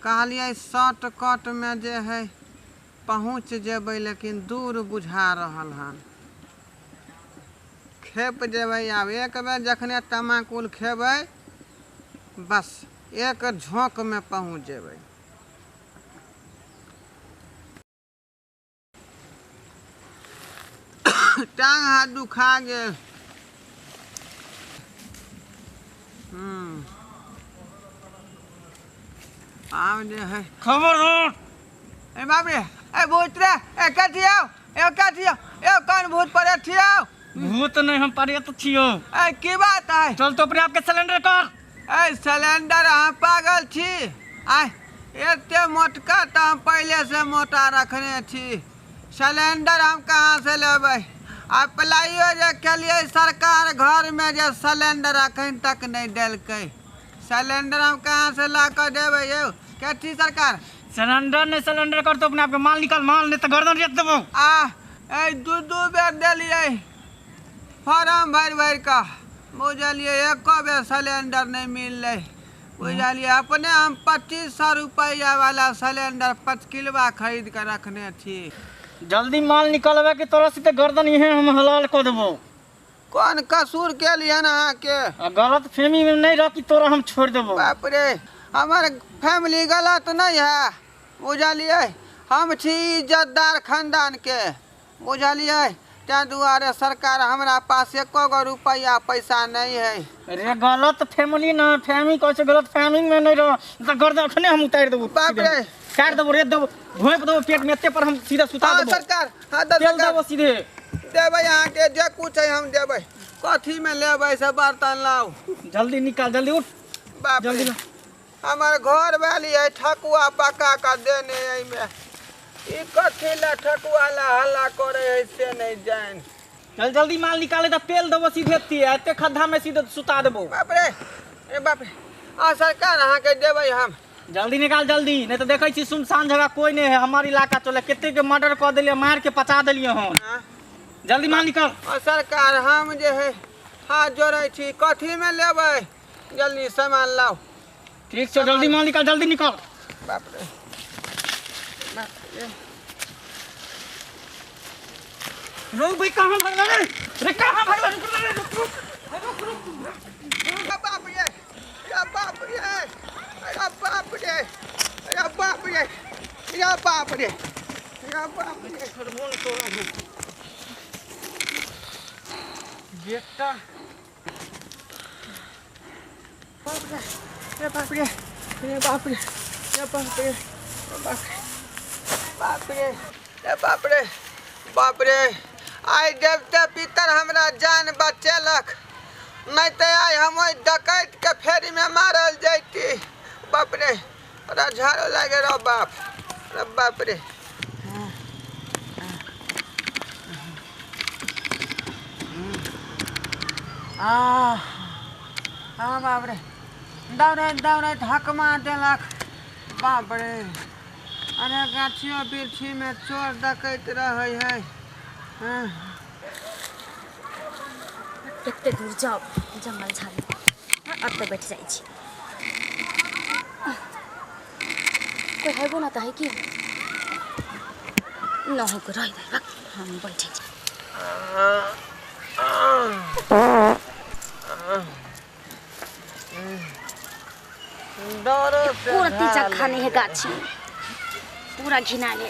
कहलिए शॉर्टकट में जे है पहुँच जेबै, लेकिन दूर बुझा रहल हन। खेप जेबै आब एक बेर जखने तमाकुल खेबै बस एक झोंक में पहुँच जेबै। टांग हाथ दुखा गेल। आब जे है खबर हो। ए बाप रे, ए भूत रे, ए कथियो, ए कथियो, ए कौन भूत पड़े छियो? भूत नहीं हम पड़े तो छियो। ए की बात है? चल तो अपने आप के सिलेंडर कर। ए सिलेंडर हम पागल छी। आय एते मोटका तो हम पहले से मोटा रखने छी। सिलेंडर हम कहाँ से लेबै? अप्लाइयो जे केलिए सरकार घर में जे सिलेंडर अखन तक नहीं देलकै। सिलेंडर हम कहाँ से ला कऽ देबै यौ? कथी सरकार? सिलेंडर नहीं सिलेंडर कर तो अपने आप के माल निकाल, माल नहीं तो गर्दन रेत देबो। आ ए दू दू बेर देलिए फार्म भरि भरि कऽ, बुझलिए एको बेर सिलेंडर नहीं मिललै। बुझलिए अपने हम 2500 रुपैआ वाला सिलेंडर 5 किलवा खरीद के रखने छी। जल्दी माल निकलबे कि तोरा सीधे गर्दन इहे हम हलाल कऽ देबो। कोन कसूर केलियन अहाँके? आ गलत फहमी में नहीं रह कि तोरा हम छोड़ देबो। बाप रे, हमर फैमिली गलत नहीं है, बुझलियै? हम छी इज्जतदार खानदान के, बुझलियै? ताहि दुआरे सरकार हमरा पास एको गो रुपैआ पैसा नहीं है। अरे गलत फैमिली ना फैमिली कहै छै, गलत फैमिली में नहीं रह तो गर्दन अखने हम उतारि देबो। बाप रे, काटि देबो, रेत देबो, घोंपि देबो पेट में, एते पर हम सीधा सुता हाँ देबो। सरकार, हाँ तेल सरकार देबो सीधे। देबै अहाँके जे कुछ है हम देबै। कथी में लेबै से बर्तन लाउ। जल्दी निकाल, जल्दी उठ, बाप जल्दी रे, ला। हमर घर वाली है ठकुआ पका कऽ देने एहिमे, ई कथी ला ठकुआ ला हल्ला करे है से नहीं जान। चल जल्दी माल निकाले तऽ तेल देबो सीधे, एते खद्धा में सीधे सुता देबो। बाप रे, अरे बाप रे, आ सरकार अहाँके देबै हम। जल्दी निकाल जल्दी, नहीं तो देखै छी सुनसान जगह कोई नहीं है हमार इलाका। चले कते के मर्डर कऽ देलियै, मार के पचा देलियै हन। हाँ? जल्दी माल निकाल। आ सरकार हम जे है हाथ जोड़ै छी, कथी में लेबै? जल्दी सामान लाउ। ठीक छै, जल्दी माल निकाल, जल्दी निकाल। बाप रे, बाप रे, रुक भाई, कहाँ भागला रे? रे कहाँ भागला? रुक रे, रुक रुक रुक रुक। अरे बाप रे, अरे बाप रे, अरे बाप रे, अरे बाप रे, अरे बाप रे, अरे बाप रे। छोड़बो न तोरा हम। बेटा अरे बाप रे, अरे बाप रे, अरे बाप रे, अरे बाप रे, बाप रे, अरे बाप रे, बाप रे। आइ देवता पितर हमरा जान बचेलक, नहीं तऽ आइ हम ओहि डकैत के फेरी में मारल जैती। बाप रे, ओकरा झाड़ो लागे रौ बाप, अरे बाप रे। आ हाँ बाप रे, दौड़ैत दौड़ैत हकमा देलक। बाप रे, अरे गाछियो बिरछी में चोर डकैत रहै है। हाँ। कते दूर जाओ जंगल झाड़ी, अतऽ बैठ जाइ छी। कोई हैबो ना तऽ है कि न हो के रहि दे, हम बैठे छी। डरो से पूरा तीचा झाल। खाने है गाछी, पूरा घिना ले।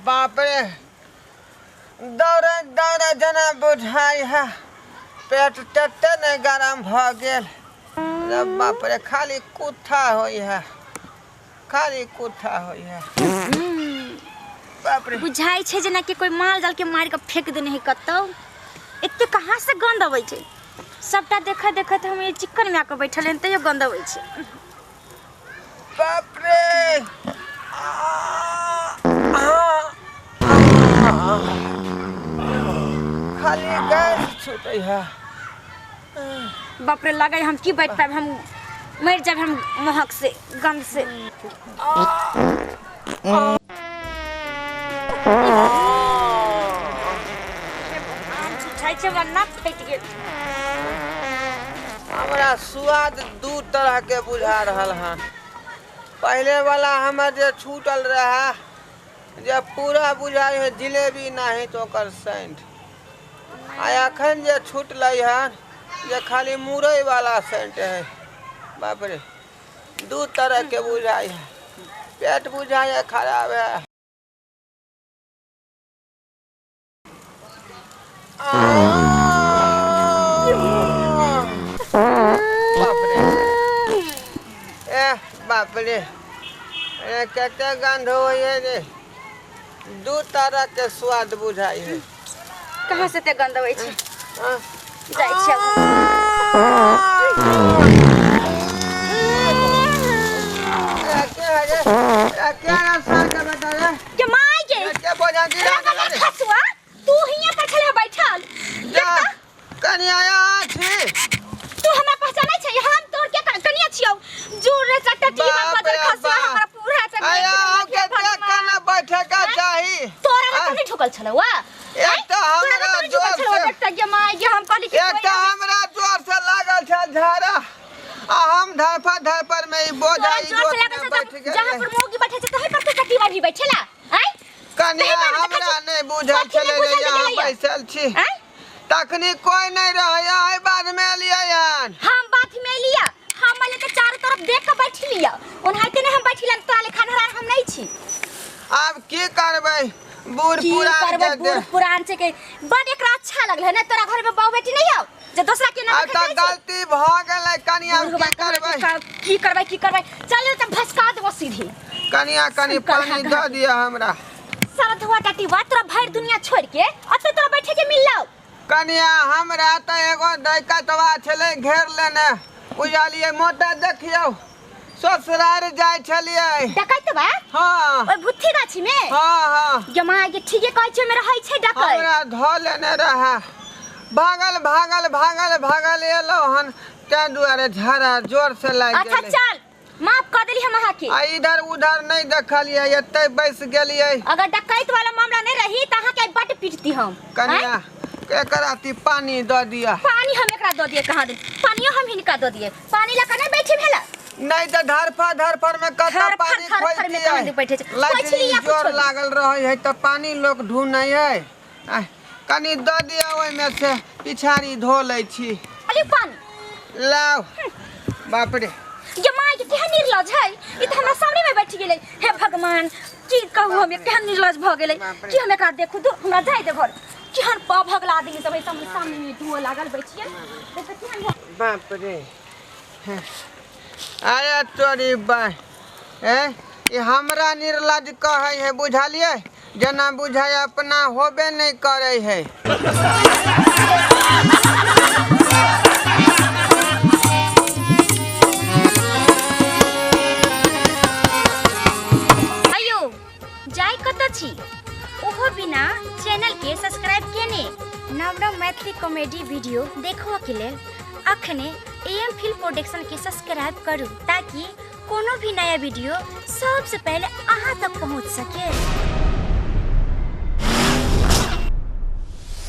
बाप रे, दौड़ैत दौड़ैत जेना बुझाइ है पेट तते नहि गरम भऽ गेल। अरे बाप रे, खाली कुत्था होइ है, खाली कुत्था होइ है। बाप रे, बुझाइ छै जेना कि कोई माल जाल के मारि के फेंक देने है कतौ। एते कहाँ से गंध अबै छै? सबटा देखत देखत हम ये चिकन में आके बैठल हन, तैयो गंध अबै छै। बाप रे, आ, आ, आ, खाली गैस छूटै है। बाप रे, लगे हम की बैठ पाएब, हम मरि जाब हम महक से, गंध से। छुछाइ छै, हमरा नाक फाटि गेल। हमरा स्वाद दू तरह के बुझा रहल हन। पहले वाला हमर जे छूटल रहे, जे पूरा बुझाइ है जिलेबी नहीं तो ओकर सेंट, आ अखन जे छूटलै हन जे खाली मुरई वाला सेंट है। बाप रे, दू तरह के बुझाइ है, पेट बुझाइ है खराब है। बाप रे, ए बाप रे, अरे कते गंध होइ है रे। दू तरह के स्वाद बुझाइ है। कहाँ से ते गंध अबै छै? हाँ? जाइ छी आब। ए, के है रे? ए, के रे सर के बेटा रे? के माय के ए, के बोझा गिरा देला रे? खसुआ, तू हियां पर छले बैठल। जा, कनिया छी। तू हमरा पहचानै छै? हम तोर के कनिया छियौ। जोर रे चट्टा टीमा बाप बदल रे खसुआ, बाप। हमरा पूरा चट्टा। आया के देख के ना बैठे के चाही। तोरा लग नहीं ठोकल छलौ वा? एक तऽ हमरा जोर से, चट्टा के माय के हम कहली कि एक तऽ हमरा जोर से लागल छल झाड़ा, आ हम धरफड़ धरफड़ में ई बोझा तोरा ई जोर से जोत लागल में छौ बैठ तऽ जहाँ गेल। पर मौगी बैठे छै तही पर तू चट्टी भी बैठेला। आँय कनिया तही पर हमरा देखै नहि बुझल कथी नहि छलै जे बुझल यहाँ छलैया? बैसल छी। आँय तखनी कोई नहीं रहे आइ बाद में एलियै हन। हम बात में लिया हम ले त चारों तरफ देख के बैठ लिया ओनाहिते नहीं हम बैठिलन तोरा लेखा हरान हम नहीं छी। आब की करबै बूढ़ की पुरान करबै के बूढ़ पुरान छै के बड एकरा अच्छा लगल है ना तोरा घर में बहु बेटी नहीं हो जे दोसरा के ना आब त गलती भ गेलै कनिया बुढ़वा की करबै की करबै की करबै चल त भसका देबो सीधे। कनिया कनि पानी द दिया हमरा। सारा धुआ टाटी बात तोरा भरि दुनिया छोड़ के अते तोरा बैठे के मिललौ। कनिया हमरा त एगो दैकतवा छलै घेर लेने बुझलियै मोटा देखियौ ससुरार जाय छलियै डकैतवा। हां ओइ भुट्ठी गाछी में। हां हां जमा के ठीके कहै छै में रहै छै डकैत। हमरा धो लेने रहे भागल भागल भागल भागल एलौ हन तै दुआरे झाड़ा जोर से लागि अच्छा गेलै। चल माफ कर देली हम अहाँ के। आ इधर उधर नहीं देखलियै एते बैस गेलियै। अगर डकैत वाला मामला नहीं रही त अहाँ के बड पीटती हम। कनिया एकरा ती पानी द दिया। पानी हम एकरा the दिए कहाँ दे पानियो हम हिनका the दिए पानी लका नहीं बैठे भेला नहीं त धरफा धरफर में कत पानी खोलतियै लाइट जोर लागल रहै है त पानी लोग ढूंढै है। कनि the दिया ओहिमे से पिछाड़ी धो लै छी। अरे पानी लाओ। बाप रे ये माय के केहन निर्लज है ई त हमरा सामने में बैठ गेलै। हे भगवान की कहू हम केहन निर्लज भ गेलै की हम एकरा देखू दू हमरा जाय दे घर केहन पभगला आदमी सब है सामने में धुआ लागल बैठिए देख केहन। बाप रे अरे तोरी बा ए ई हमरा निर्लज कहै है बुझलियै जेना बुझाय अपना होबे नहीं करे है। अयो जाय कत छी ओहो बिना चैनल के सब्सक्राइब केने नव नव मैथिली कॉमेडी वीडियो देखो के लेल अखने एएम फिल्म प्रोडक्शन के सब्सक्राइब करू ताकि कोनो भी नया वीडियो सबसे पहले अहाँ तक पहुँच सके।